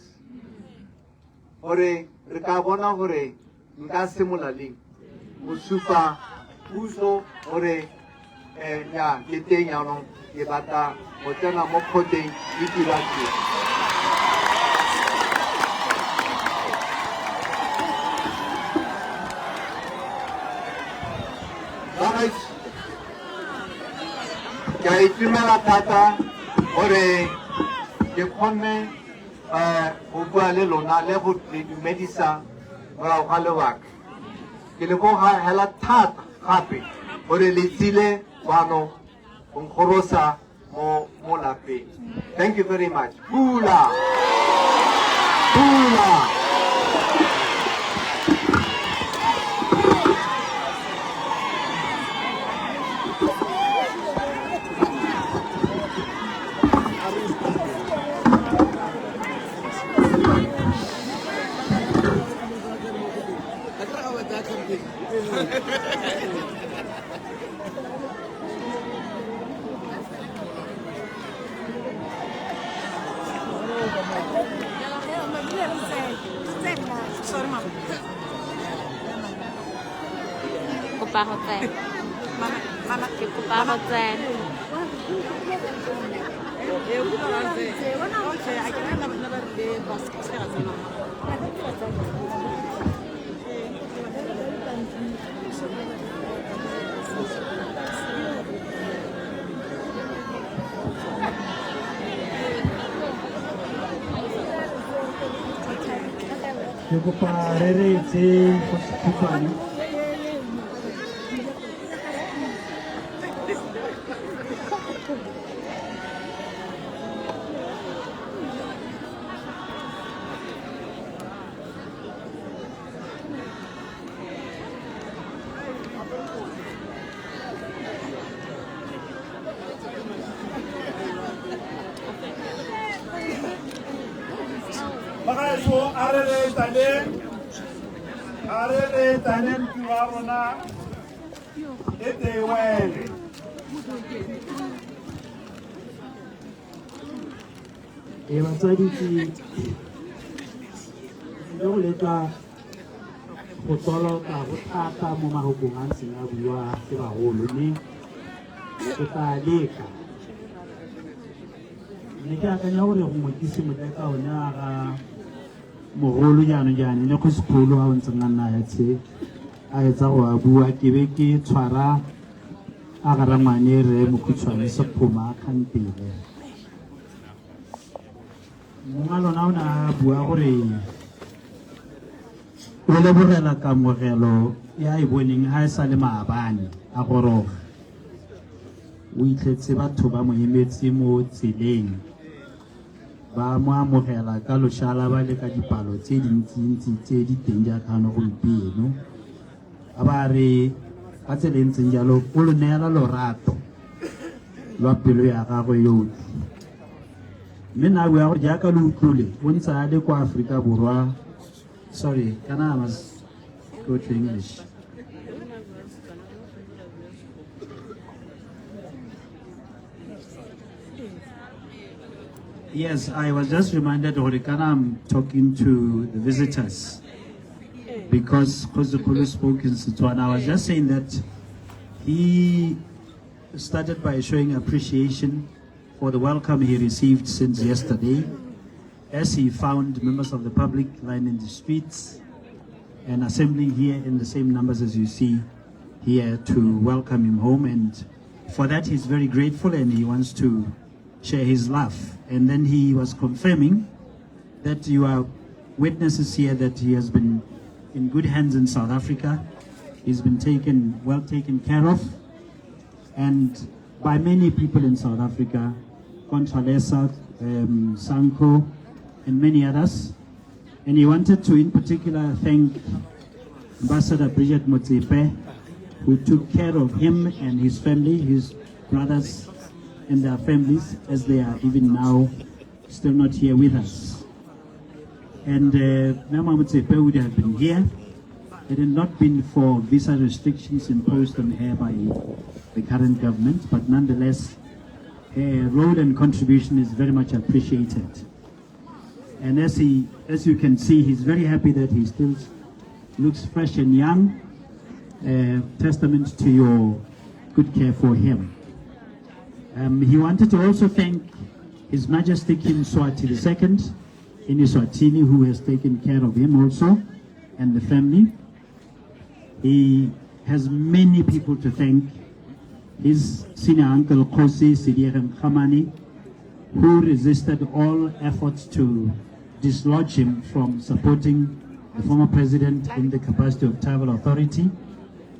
gore re ka bona gore nka simolola leng go supa puso gore ya ke teng jaanong ke batla go tsena mo kgoteng le dira tiro. Bagaetsho, ke a itumela thata gore ke kgonne go bua le lona le go le dumedisa morago ga lebaka. Ke le boga hela thata gape gore le tsile kwano go nkgorosa mo lapeng. Thank you very much. Pula! Pula! Kopa go tsena. Ke kopa go tsena. Ke kopa re reetse go sekhutshwane. Bagaetsho, a re reetsaneng, a re reetsaneng tiro ya rona e tewele. Ee, batswadi, ke tlile go leka go toloka go thata mo mahokong a ntseng a bua ke bagolo, mme ke tla leka. Mme ke akanya gore gongwe ke simolole ka one a ga mogolo jaanong jaana ne kgosikgolo a o ntseng a nna ya tshe a etsa go a bua, ke be ke tshwara a ga rangwane re mokhutshwane Sekgoma a kgantele. Mongwe a lona o ne a bua gore o lebogela kamogelo ya e boneng ha e sa le maabane a goroga. O itlhetse batho ba mo emetse mo tseleng, ba mo amogela ka loshala ba le ka dipalo tse dintsintsi tse di teng jaaka gano gompieno. A ba re ka tsela e ntseng jalo o lo neela lorato lwa pelo ya gagwe yotlhe. Mme nna a bua gore jaaka lo utlwile o ntse a le kwa Aforika Borwa. Sorry, kana I must go to English. Yes, I was just reminded, kana I'm talking to the visitors because Kgosikgolo spoke in Setswana. I was just saying that he started by showing appreciation for the welcome he received since yesterday, as he found members of the public lining the streets and assembling here in the same numbers as you see here to welcome him home. And for that, he's very grateful and he wants to share his love. And then he was confirming that you are witnesses here that he has been in good hands in South Africa. He's been well taken care of, and by many people in South Africa, Contralesa, Sanko, and many others. And he wanted to, in particular, thank Ambassador Bridget Motsepe, who took care of him and his family, his brothers and their families, as they are even now still not here with us. And Mama Motsepe would have been here had it not been for visa restrictions imposed on her by the current government, but nonetheless, her role and contribution is very much appreciated. And as you can see, he's very happy that he still looks fresh and young, testament to your good care for him. He wanted to also thank His Majesty King Mswati II in Eswatini, who has taken care of him also and the family. He has many people to thank. His senior uncle, Kgosi Sediegeng Kgamane, who resisted all efforts to dislodge him from supporting the former president in the capacity of tribal authority,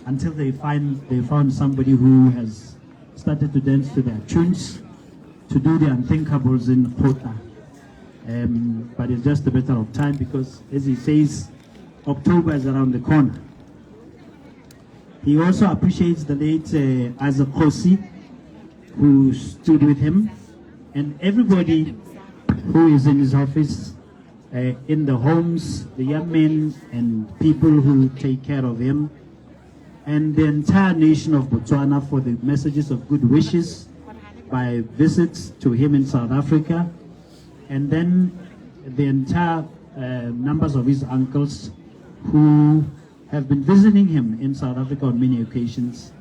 until they found somebody who has started to dance to their tunes, to do the unthinkables in Kgotla. But it's just a matter of time because, as he says, October is around the corner. He also appreciates the late Isaac Kgosi, who stood with him, and everybody who is in his office, in the homes, the young men and people who take care of him. and the entire nation of Botswana for the messages of good wishes by visits to him in South Africa, and then the entire numbers of his uncles who have been visiting him in South Africa on many occasions.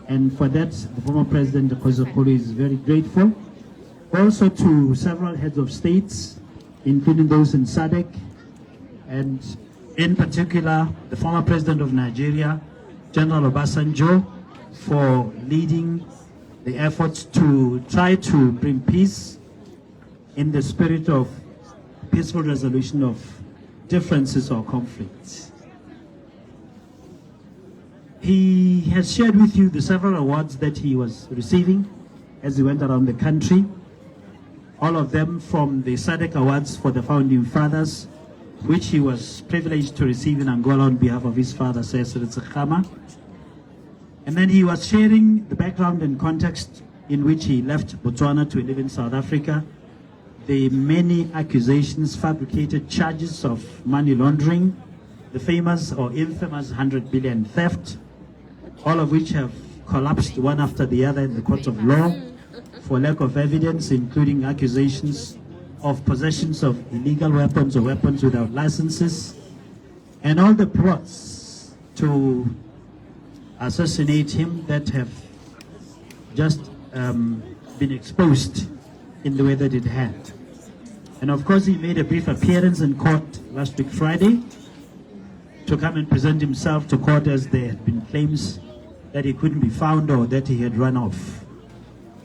And for that, the former president, Kgosikgolo, is very grateful. Also to several heads of states, including those in SADC, and in particular, the former president of Nigeria, General Obasanjo, for leading the efforts to try to bring peace in the spirit of peaceful resolution of differences or conflicts. He has shared with you the several awards that he was receiving as he went around the country, all of them from the SADC Awards for the Founding Fathers, which he was privileged to receive in Angola on behalf of his father, Sir Seretse Khama. And then he was sharing the background and context in which he left Botswana to live in South Africa, the many accusations, fabricated charges of money laundering, the famous or infamous 100 billion theft, all of which have collapsed one after the other in the courts of law for lack of evidence, including accusations of possessions of illegal weapons or weapons without licenses, and all the plots to assassinate him that have just been exposed in the way that it had. And of course, he made a brief appearance in court last week, Friday, to come and present himself to court, as there had been claims that he couldn't be found or that he had run off.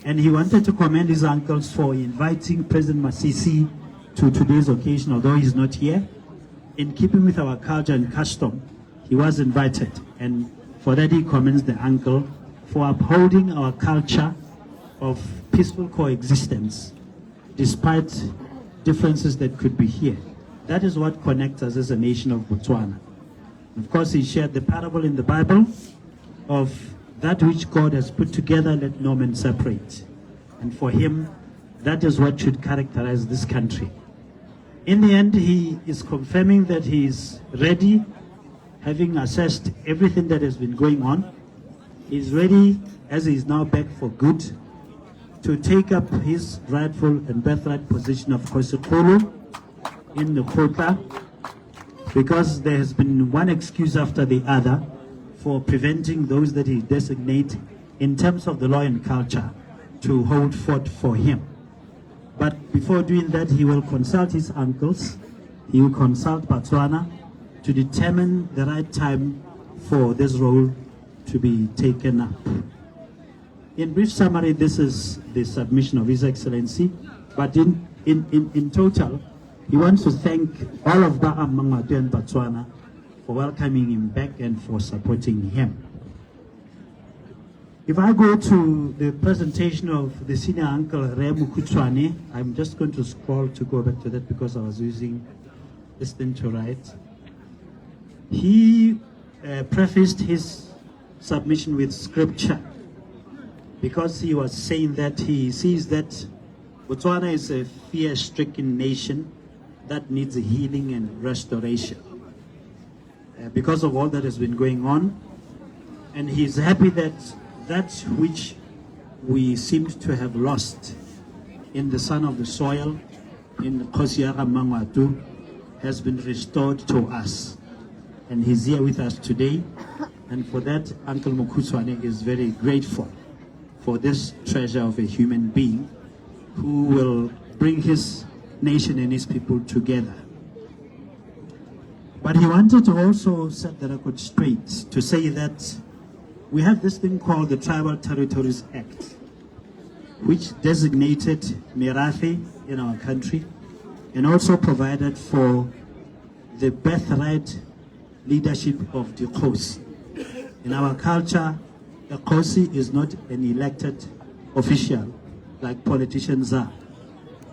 And he wanted to commend his uncles for inviting President Masisi to today's occasion, although he's not here. In keeping with our culture and custom, he was invited. And for that, he commends the uncle for upholding our culture of peaceful coexistence, despite differences that could be here. That is what connects us as a nation of Botswana. Of course, he shared the parable in the Bible of that which God has put together, let no man separate. And for him, that is what should characterize this country. In the end, he is confirming that he is ready, having assessed everything that has been going on. He is ready, as he is now back for good, to take up his rightful and birthright position of Kgosikgolo in the Kgotla, because there has been one excuse after the other for preventing those that he designates in terms of the law and culture to hold forth for him. But before doing that, he will consult his uncles, he will consult Botswana to determine the right time for this role to be taken up. In brief summary, this is the submission of His Excellency, but in total, he wants to thank all of Ba-Mmangwato and Botswana for welcoming him back and for supporting him. If I go to the presentation of the senior uncle, Re Mokhutshwane, I'm just going to scroll to go back to that because I was using this thing to write. He prefaced his submission with scripture, because he was saying that he sees that Botswana is a fear-stricken nation that needs healing and restoration because of all that has been going on. And he's happy that that which we seemed to have lost in the son of the soil, in Kgosi ya Mmangwato, has been restored to us. And he's here with us today. And for that, Uncle Mokhutshwane is very grateful for this treasure of a human being who will bring his nation and his people together. But he wanted to also set the record straight to say that we have this thing called the Tribal Territories Act, which designated Merafe in our country and also provided for the birthright leadership of the Kgosi. In our culture, the Kgosi is not an elected official like politicians are.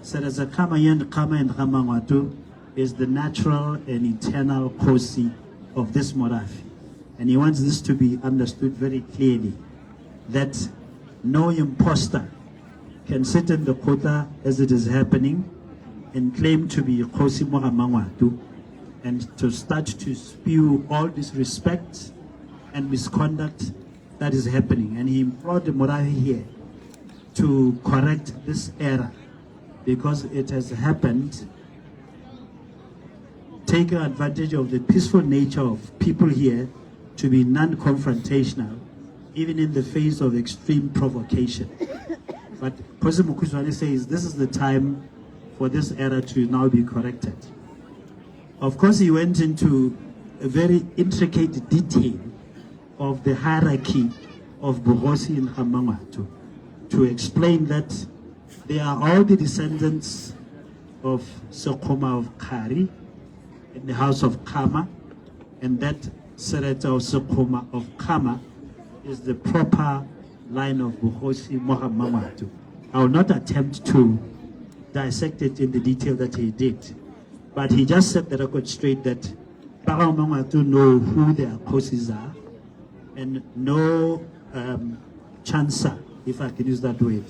Seretse Khama and Khama and Ramangwato is the natural and eternal Kgosi of this Morafe. And he wants this to be understood very clearly, that no imposter can sit in the Kgotla as it is happening and claim to be Kgosi Moramangwato and to start to spew all disrespect and misconduct that is happening. And he implored the Morafe here to correct this error because it has happened, taking advantage of the peaceful nature of people here to be non-confrontational, even in the face of extreme provocation. But Kgosi Mokhutshwane says this is the time for this error to now be corrected. Of course, he went into a very intricate detail of the hierarchy of Bogosi in Ga-Mangwato to explain that they are all the descendants of Sekgoma of Kgari in the house of Khama, and that Seretse of Sekgoma of Khama is the proper line of Bogosi mo Ga-Mangwato. I will not attempt to dissect it in the detail that he did, but he just set the record straight that Ba Ga-Mangwato know who their Kgosis are, and no chancer, if I can use that word,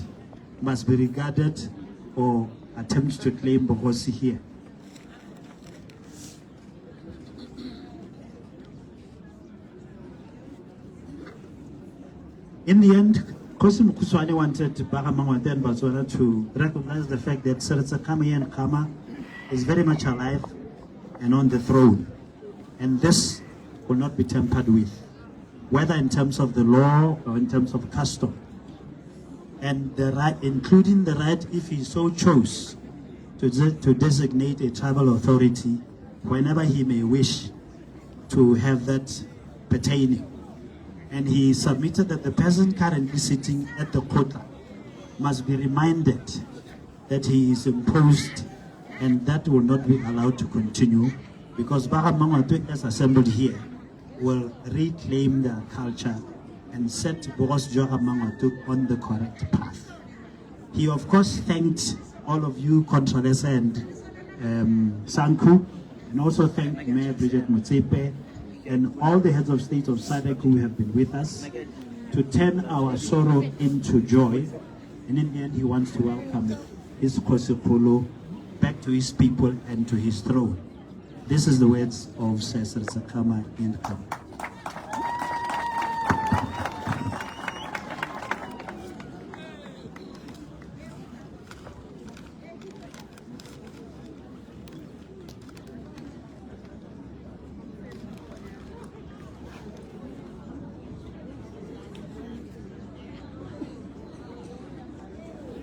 must be regarded or attempt to claim Bogosi here. In the end, Kgosi Mokhutshwane wanted Ba Ga-Mangwato and Batswana to recognize the fact that Seretse Khama and Khama is very much alive and on the throne. And this will not be tampered with, whether in terms of the law or in terms of custom. And the right, including the right, if he so chose, to designate a tribal authority whenever he may wish to have that pertaining. And he submitted that the person currently sitting at the kgotla must be reminded that he is imposed, and that will not be allowed to continue, because Ba Ga-Mangwato, as assembled here, will reclaim their culture and set Bogosi jwa Ga-Mangwato on the correct path. He, of course, thanked all of you, Contralesa and SANCU, and also thanked Mayor Bridget Motsepe and all the heads of state of SADC who have been with us to turn our sorrow into joy. And in the end, he wants to welcome his Kgosikgolo back to his people and to his throne. This is the words of Sir Seretse Khama in Khama.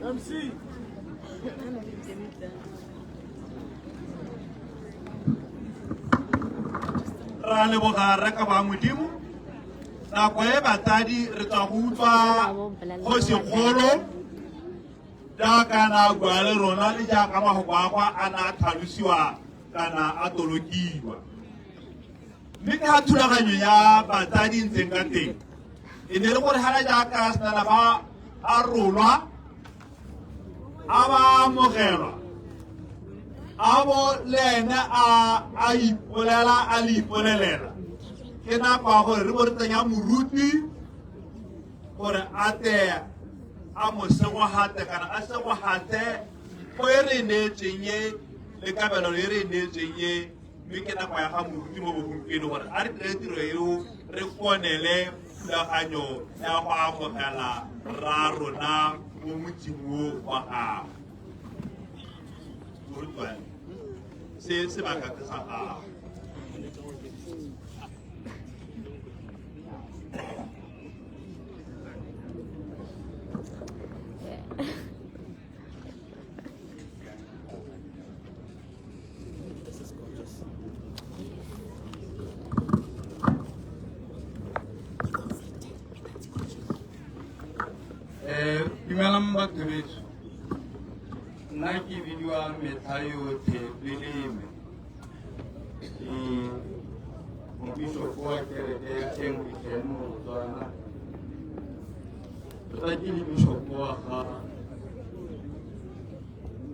MC. Ra leboga re ka ba Modimo. Nako e batsadi re tswa go utlwa kgosikgolo jaaka na bua le rona le jaaka mafoko a gagwe a na a tlhalosiwa kana a tolokiwa. Mme ka thulaganyo ya batsadi ntseng ka teng, e ne le gore hela jaaka senana ba a rolwa, a ba amogelwa, a bo le ene a ipolela, a le ipolelela. Ke nako ya gore re bo re tsenya moruti gore a tle a mo segogate kana a segogate go e re neetsweng e le kabelo e re neetsweng e, mme ke nako ya ga moruti mo bogompieno gore a re dire tiro eo re konele thulaganyo ya go amogela rra rona mo motseng o wa gago. Moruti wa me, se sebaka ke sa gago. Dumelang batho betsho. Nna ke bidiwa Metlha yotlhe Peleme. Ke mobishopo wa kereke ya Anglican mo Botswana. Tota ke le bishopo wa ga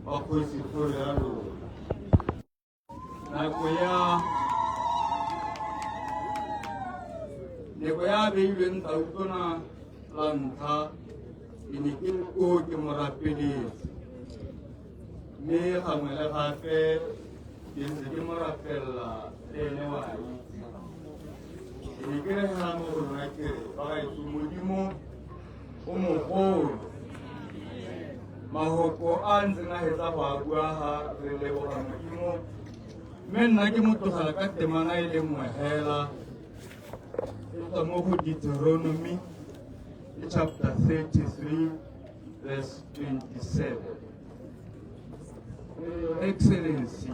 wa kgosikgolo ya rona. Nako ya beilweng tautona la ntlha, ke ne ke le koo ke mo rapeletse. Mme gangwe le gape ke ntse ke mo rapelela le ene wa itse. Ke ne ke re hela mo go lona ke re bagaetsho Modimo o mogolo. Mahoko a ntseng a hetsa go a bua ga re leboga Modimo mme nna ke mo tlogela ka temana e le nngwe hela e tswa mo go Deuteronomy chapter 33 verse 27. Your Excellency,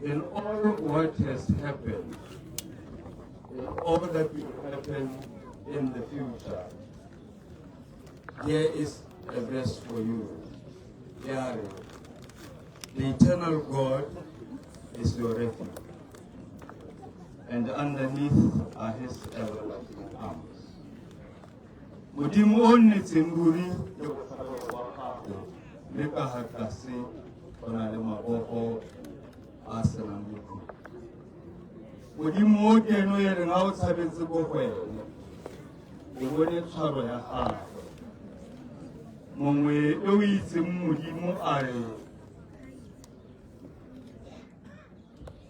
in all what has happened, in all that will happen in the future, here is a verse for you. Yare, the eternal God is your refuge, and underneath are his everlasting arms. Modimo o nnetseng ruri ke botshabelo wa gago, mme ka ga tlase go na le mabogo a senang bokhutlo. Modimo o ke eno e reng ga o tshabetse ko go ene, o bone tshwaro ya gagwe. Mongwe yo o itseng Modimo a re,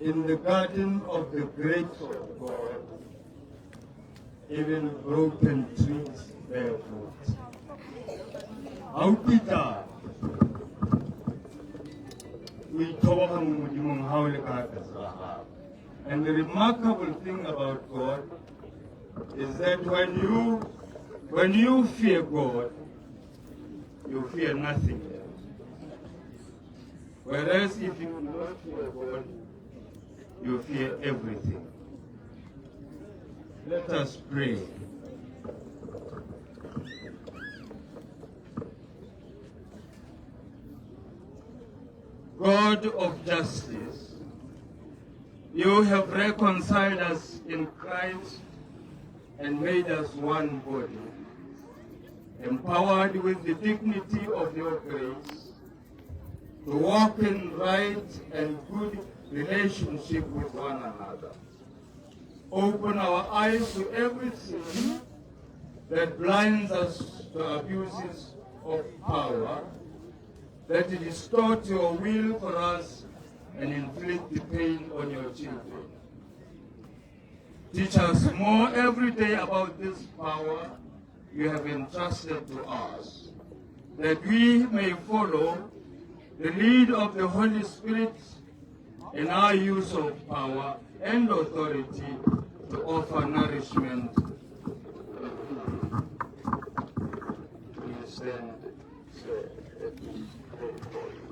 in the garden of the great God, even broken trees bear fruit. Ha o kitla o ithoboga mo Modimong ha o le ka tlase ga gagwe. And the remarkable thing about God is that when you fear God, you fear nothing else. Whereas if you do not fear God, you fear everything. Let us pray. God of justice, you have reconciled us in Christ and made us one body, empowered with the dignity of your grace, to walk in right and good relationship with one another. Open our eyes to everything that blinds us to abuses of power, that distort your will for us and inflict the pain on your children. Teach us more every day about this power you have entrusted to us, that we may follow the lead of the Holy Spirit in our use of power and authority to offer nourishment. Please stand, sir. Let me pray for you.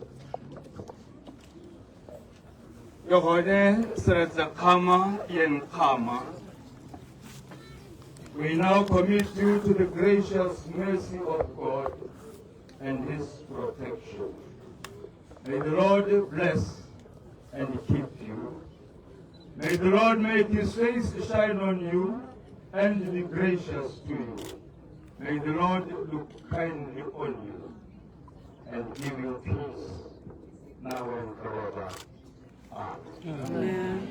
Ke gone Seretse Khama Ian Khama. We now commit you to the gracious mercy of God and his protection. May the Lord bless and keep you. May the Lord make his face shine on you and be gracious to you. May the Lord look kindly on you and give you peace now and forever. Amen.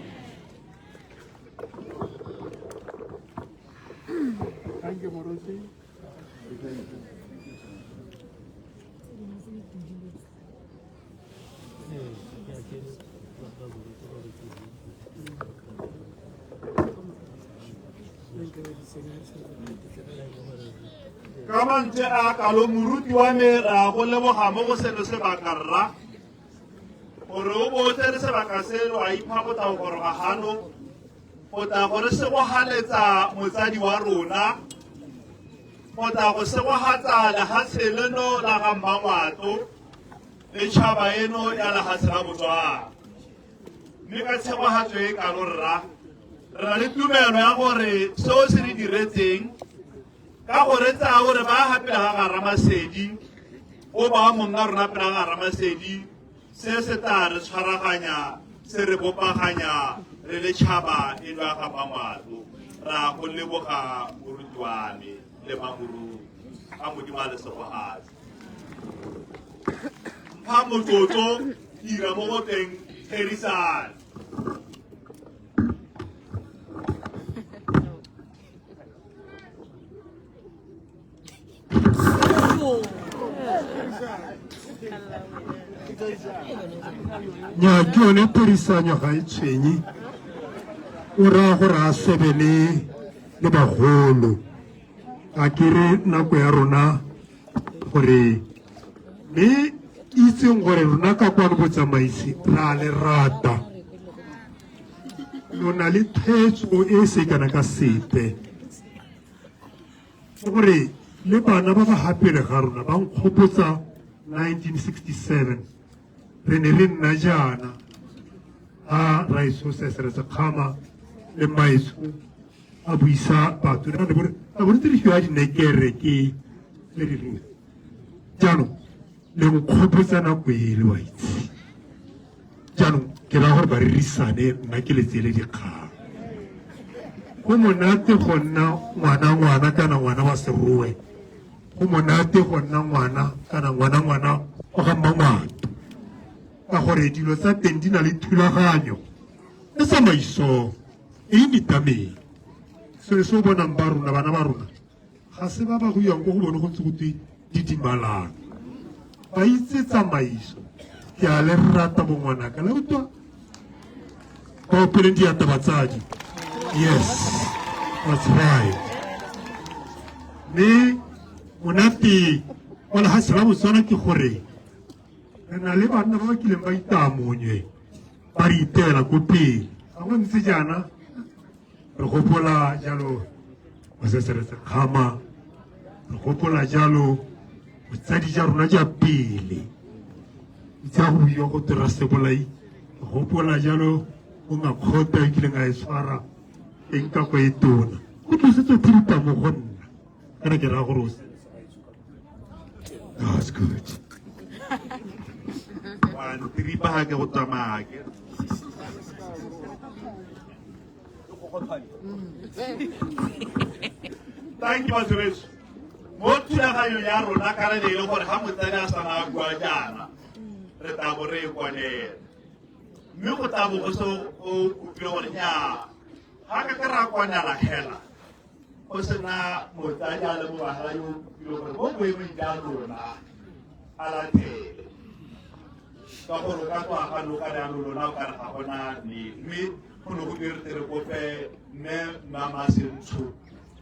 Thank you, Moruti. Ka mantswe a kalo, moruti wa me, ra go leboga mo go seno sebaka rra, gore o bo o tsere sebaka seno a ipha go tla go goroga gano go tla go re segogaletsa motsadi wa rona, go tla go segogatsa lehatshe leno la ga Mmangwato le tšhaba eno ya lehatshe la Botswana. Mme ka tshegogatso e kalo rra, re na le tumelo ya gore seo se re diretseng ka gore tsaya gore ba ga pele ga ga Ramasedi o ba monga rona pele ga ga Ramasedi, se se tla re tshwaraganya, se re bopaganya re le tšhaba eno ya ga Mmangwato. Ra go leboga moruti wa me le mamoruti a Modimo a le segogatse. Mpha motlotlo dira mo go teng therisano. Nya ke yone therisanyo ga e tshwenye. O raya gore a sebele le bagolo. A kere nako ya rona gore mme itseng gore rona ka kwano botsamaisi ra le rata. Lo na le tshwetso e se kana ka sepe. Ke gore le bana ba ba ha pele ga rona ba nkgopotsa 1967 re ne re nna jaana a raetsho Seseretse Kgama le mmaetsho a buisa batho re ne re bone tiriso ya dinekere ke le di jaanong le nkgopotsa nako e le wa itse jaanong ke raya gore ba rerisane nna ke letsele dikgang go monate go nna ngwana ngwana kana ngwana wa serowe go monate go nna ngwana kana ngwana ngwana wa ga mmangwato ka gore dilo tsa teng di na le thulaganyo le tsamaiso e e nitameng. Selo se o bonang ba rona bana ba rona ga se ba ba go iwang ko go bone go ntse go twe didimalang ba itse tsamaiso. Ke a le rata bongwanaka la utlwa ba opeleng diata batsadi. Yes, that's right. Mme monate wa lehatshe la Botswana ke gore re na le banna ba ba kileng ba itamonywe ba re iteela ko pele. Ga go ntse jaana re gopola jalo Moseseretse Kgama, re gopola jalo botsadi ja rona ja pele itse go buiwa go tera sebolai, re gopola jalo o ngakgota e kileng a e tshwara eng ka ko e tona go tlosetswe phiripa mo go nna kana ke raya gore o That's good. Wa ntiripa ga ke go tsamaya ke. Thank you batho beso. Mo thulaganyong ya rona kana ne e le gore ga motsadi a sana a bua jaana re tla bo re e konela. Mme go tla bo go se o kopile gore nnyaa ga ka ka ra konela hela go sena motsadi a le mongwe yo o kopile gore mo boemong jwa lona a lathele ka gore o ka tswa ga noka jaanong lona o kare ga gona ne mme go ne go dire re kope mme Mama Sentsho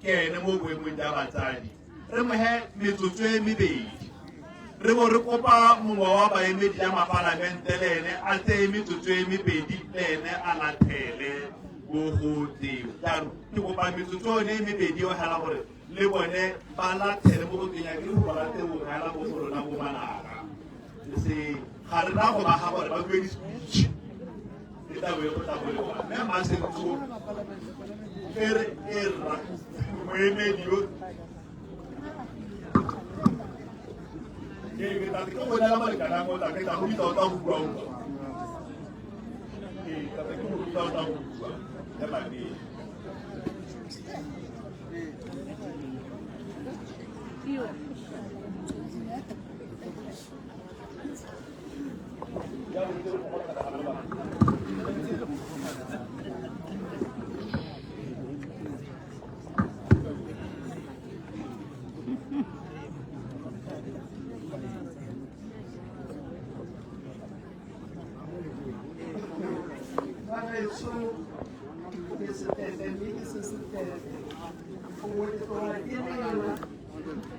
ke ene mo boemong jwa batsadi re mohe metsotso e mebedi re bo re kopa mongwe wa baemedi ya mapalamente le ene a tseye metsotso e mebedi le ene a lathele bogotseo. Jaanong ke kopa metsotso one e mebedi o hela gore le bone ba lathele mo go teng ya ke go ba lateboga hela mo go rona bo manaka se ga re na go ba ga gore ba bue di-speech e tla bo e go tla bo le mme Masentsho e re e rra moemedi yo ke tla ke go neela molekana mo tla ke tla go bitsa o tla go bua utlwa ee tla ke go bitsa o tla go bua ya mabedi. Bagaetsho, ke setepe mme ke se setepe. Gongwe ke tloga ke lela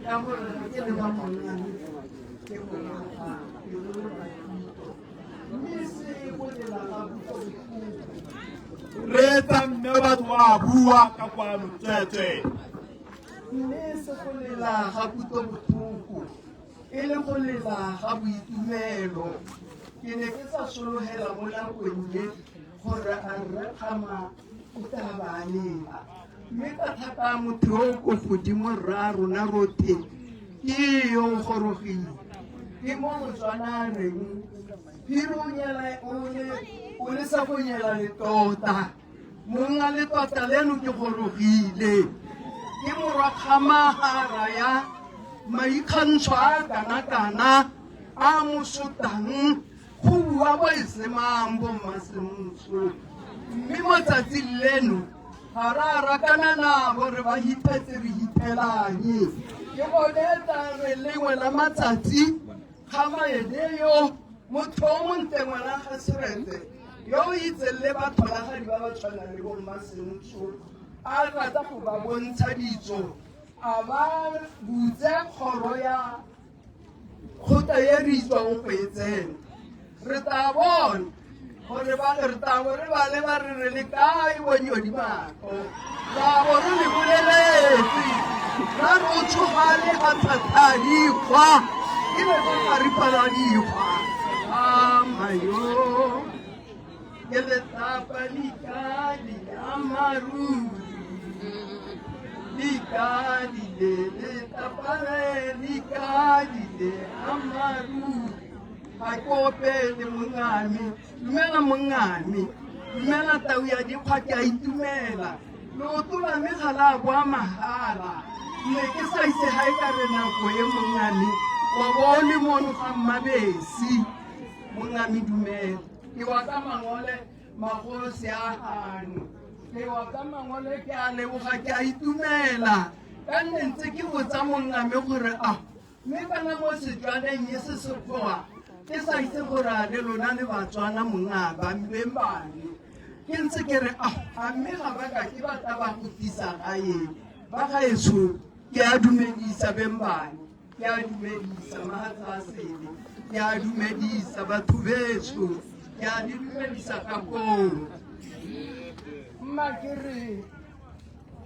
ka gore ga ke le wa monane ke goroga pelo le maikutlo mme se go lela ga kutlobotlhoko. Reetsa mme batho ba bua ka kwano tsweetswee. Mme se go lela ga kutlobotlhoko e le go lela ga boitumelo. Ke ne ke sa sologela mo nakong e gore a rre Kgama o tla ba a lela. Mme ka thata ya motho yo o ko godimo rra rona rotlhe ke yo o gorogile. Ke mo Motswana a reng phiri o nyela o le sa go nyela letota. Monga letota leno ke gorogile. Ke morwa Kgama ga a raya maikgantsho a kana-kana a mo sotang go bua bo e semang bo mmasemotso. Mme mo tsatsing leno ga re a rakana nabo re ba hithetse re hithelang. Ke gone tla re lengwe la matsatsi Kgama ene yo motho o montle ngwana ga Seretse. Yo o itseng le batholagadi ba ba tshwanang le bo Mmasentsho, a rata go ba bontsha ditso, a ba butse kgoro ya kgotla e re itswang go e tsena. Re tla bona gore ba re tla bo re ba leba re re le kae bonyodi matlho, ra bo re le boleletse ra re o tshogale ga thatha dikgwa e be go ga ripala dikgwa. Amayo ke letlapa likadi amaruri likadile letlapa le likadile amaruri. Ga ke opele mongame, dumela mongame, dumela tau ya dikgwa, ke a itumela. Leoto la me ga la boa mahala, ne ke sa itse ga e ka re nako e mongame wa bo o le mono ga Mmabesi. Mongame dumela, ke wa ka mangole magosi a gano, ke wa ka mangole, ke a leboga, ke a itumela. Ka nne ntse ke botsa mongame gore a mme kana mo Setswaneng e se Sekgowa, ke sa itse gore a le lona le Batswana monga ba mbeng bane. Ke ntse ke re a mme ga ba ka ke ba tla ba go tlisa gae ba gaetsho. Ke a dumedisa beng bane, ke a dumedisa mahatsa a sele, ke a dumedisa batho betsho, ke a le dumedisa ka koo. Mma ke re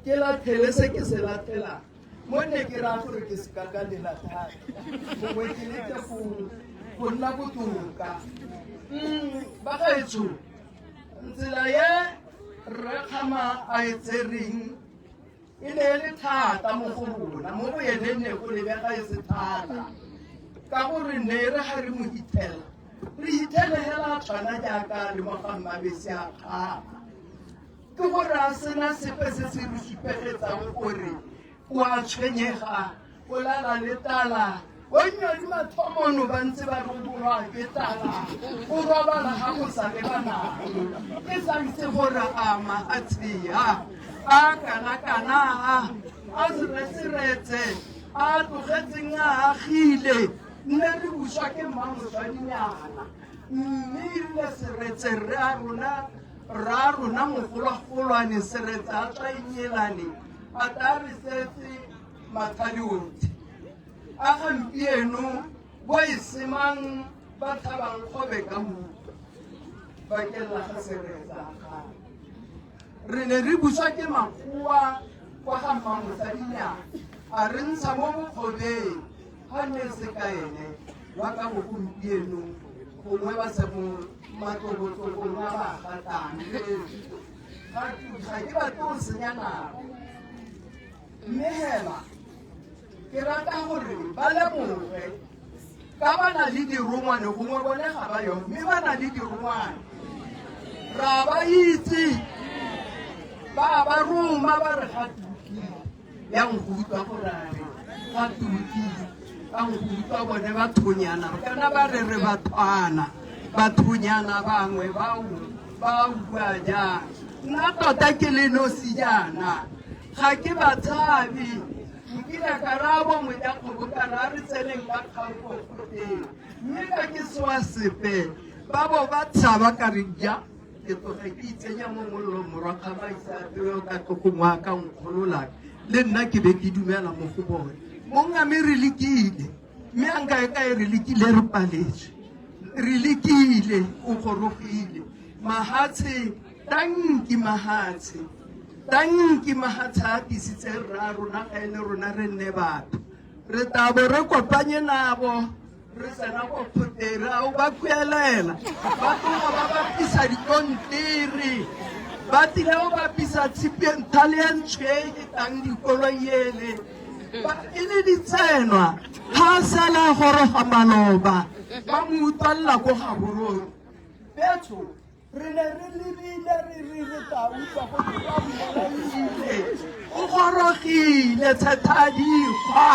ke latlhele se ke se latlhelang mo nne ke raya gore ke se ka ka lela thata, gongwe ke leke go nna botoka. Ba gaetsho, tsela ye Rre Kgama a e tsereng e ne e le thata mo go rona, mo go ene ne go lebega e se thata, ka gore ne re ga re mo hitlhela, re hitlhele hela a tshwana jaaka le mo ga Mmabesi a kgama, ke gore a sena sepe se se re supegetsang gore o a tshwenyega, o lala le tlala. Bonnyadi mathomono ba ntse ba robolwa ke tlala, o robala ga go sa le banang. Ke sa itse gore a mahatshea a kana-kana a seretse a tlogetseng a agile, nne re buswa ke mmamoswadinyana, mme erile seretse rre a rona, rra rona mogolwagolwane seretse a tswa Enyelane, a tla re setse mathadiotlhe a gampieno bo e semang ba tlhabang kgobe ka mmu bakeng la ga seretse a gagwe. Re ne re buswa ke makgowa kwa ga mmamosadinyana, a re ntsha mo bokgobeng, ga nne se ka ene ba ka bo gompieno gongwe ba se mo matlobotlobong a ba gatang. Ga ke batle go senya nako, mme hela ke rata gore ba lemoge ka ba na le dirongwane, gongwe bone ga ba yo, mme ba na le dirongwane, ra ba itse, ba ba roma ba re ga tuki yang go utlwa gore a re ga tuki ka go utlwa bone bathonyana, kana ba re re bathwana bathonyana bangwe bao ba bua jang. Nna tota ke le nosi jaana ga ke ba tshabe, nkile ka raya bo mojakgobokano a re tseneng ka kgaogo goteng, mme ka ke sewa sepe ba bo ba tshaba, ka re ja ke tloge ke itsenya mo mollong, morwa kgamaisa peo ka tlogong wa ka nkgolola, le nna ke be ke dumela mo go bone. Mongame re lekile, mme a nka e kae, re lekile re paletswe, re lekile o gorogile mahatshe. Tanki mahatshe, tanki mahatshe a tisitse rra rona, ga e le rona re nne batho, re tla bo re kopanye nabo re tsena ko kgotere ao ba kuelela, ba tloga ba bapisa dikontere, ba tlile go bapisa tshipi nthale e ntsho e e tang dikoloi ele e le ditsenwa. Ga a sala a goroga maloba, ba mo utlwalela ko Gaborone. Betho re ne re lebile re re re tla utlwa go ba mmolaile, o gorogile tshetadikgwa,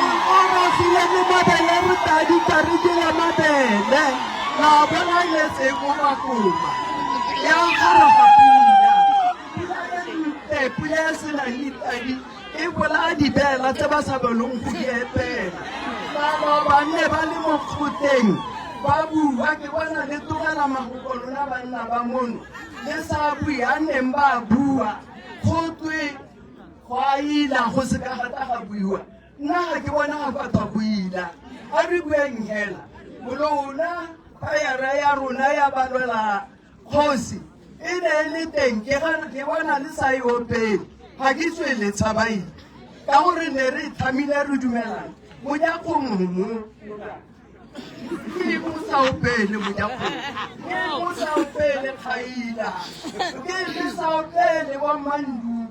o gorogile le mabele, re tadika re jela mabele, la bona letse komakoma ya goroga pula, pula e ntle, pula e senang ditadi e bolaya dibela tse ba sa bolong go di epela. Maloba nne ba le mo kgoteng. Ba bua ke bona le tlogela magoko lona banna ba mono le sa bue a neng ba bua go twe go a ila go se ka gata ga buiwa. Nna ga ke bona ga batho go ila, a re bueng hela lona kwayara ya rona ya balwela kgosi e ne e le teng ke bona le sa e opele ga ke tswe le tshabaile ka gore ne re tlhamile re dumelana mojakgomo ke mo sa opele mojakgomo ke mo sa opele kgaila ke le sa opele wa mandu.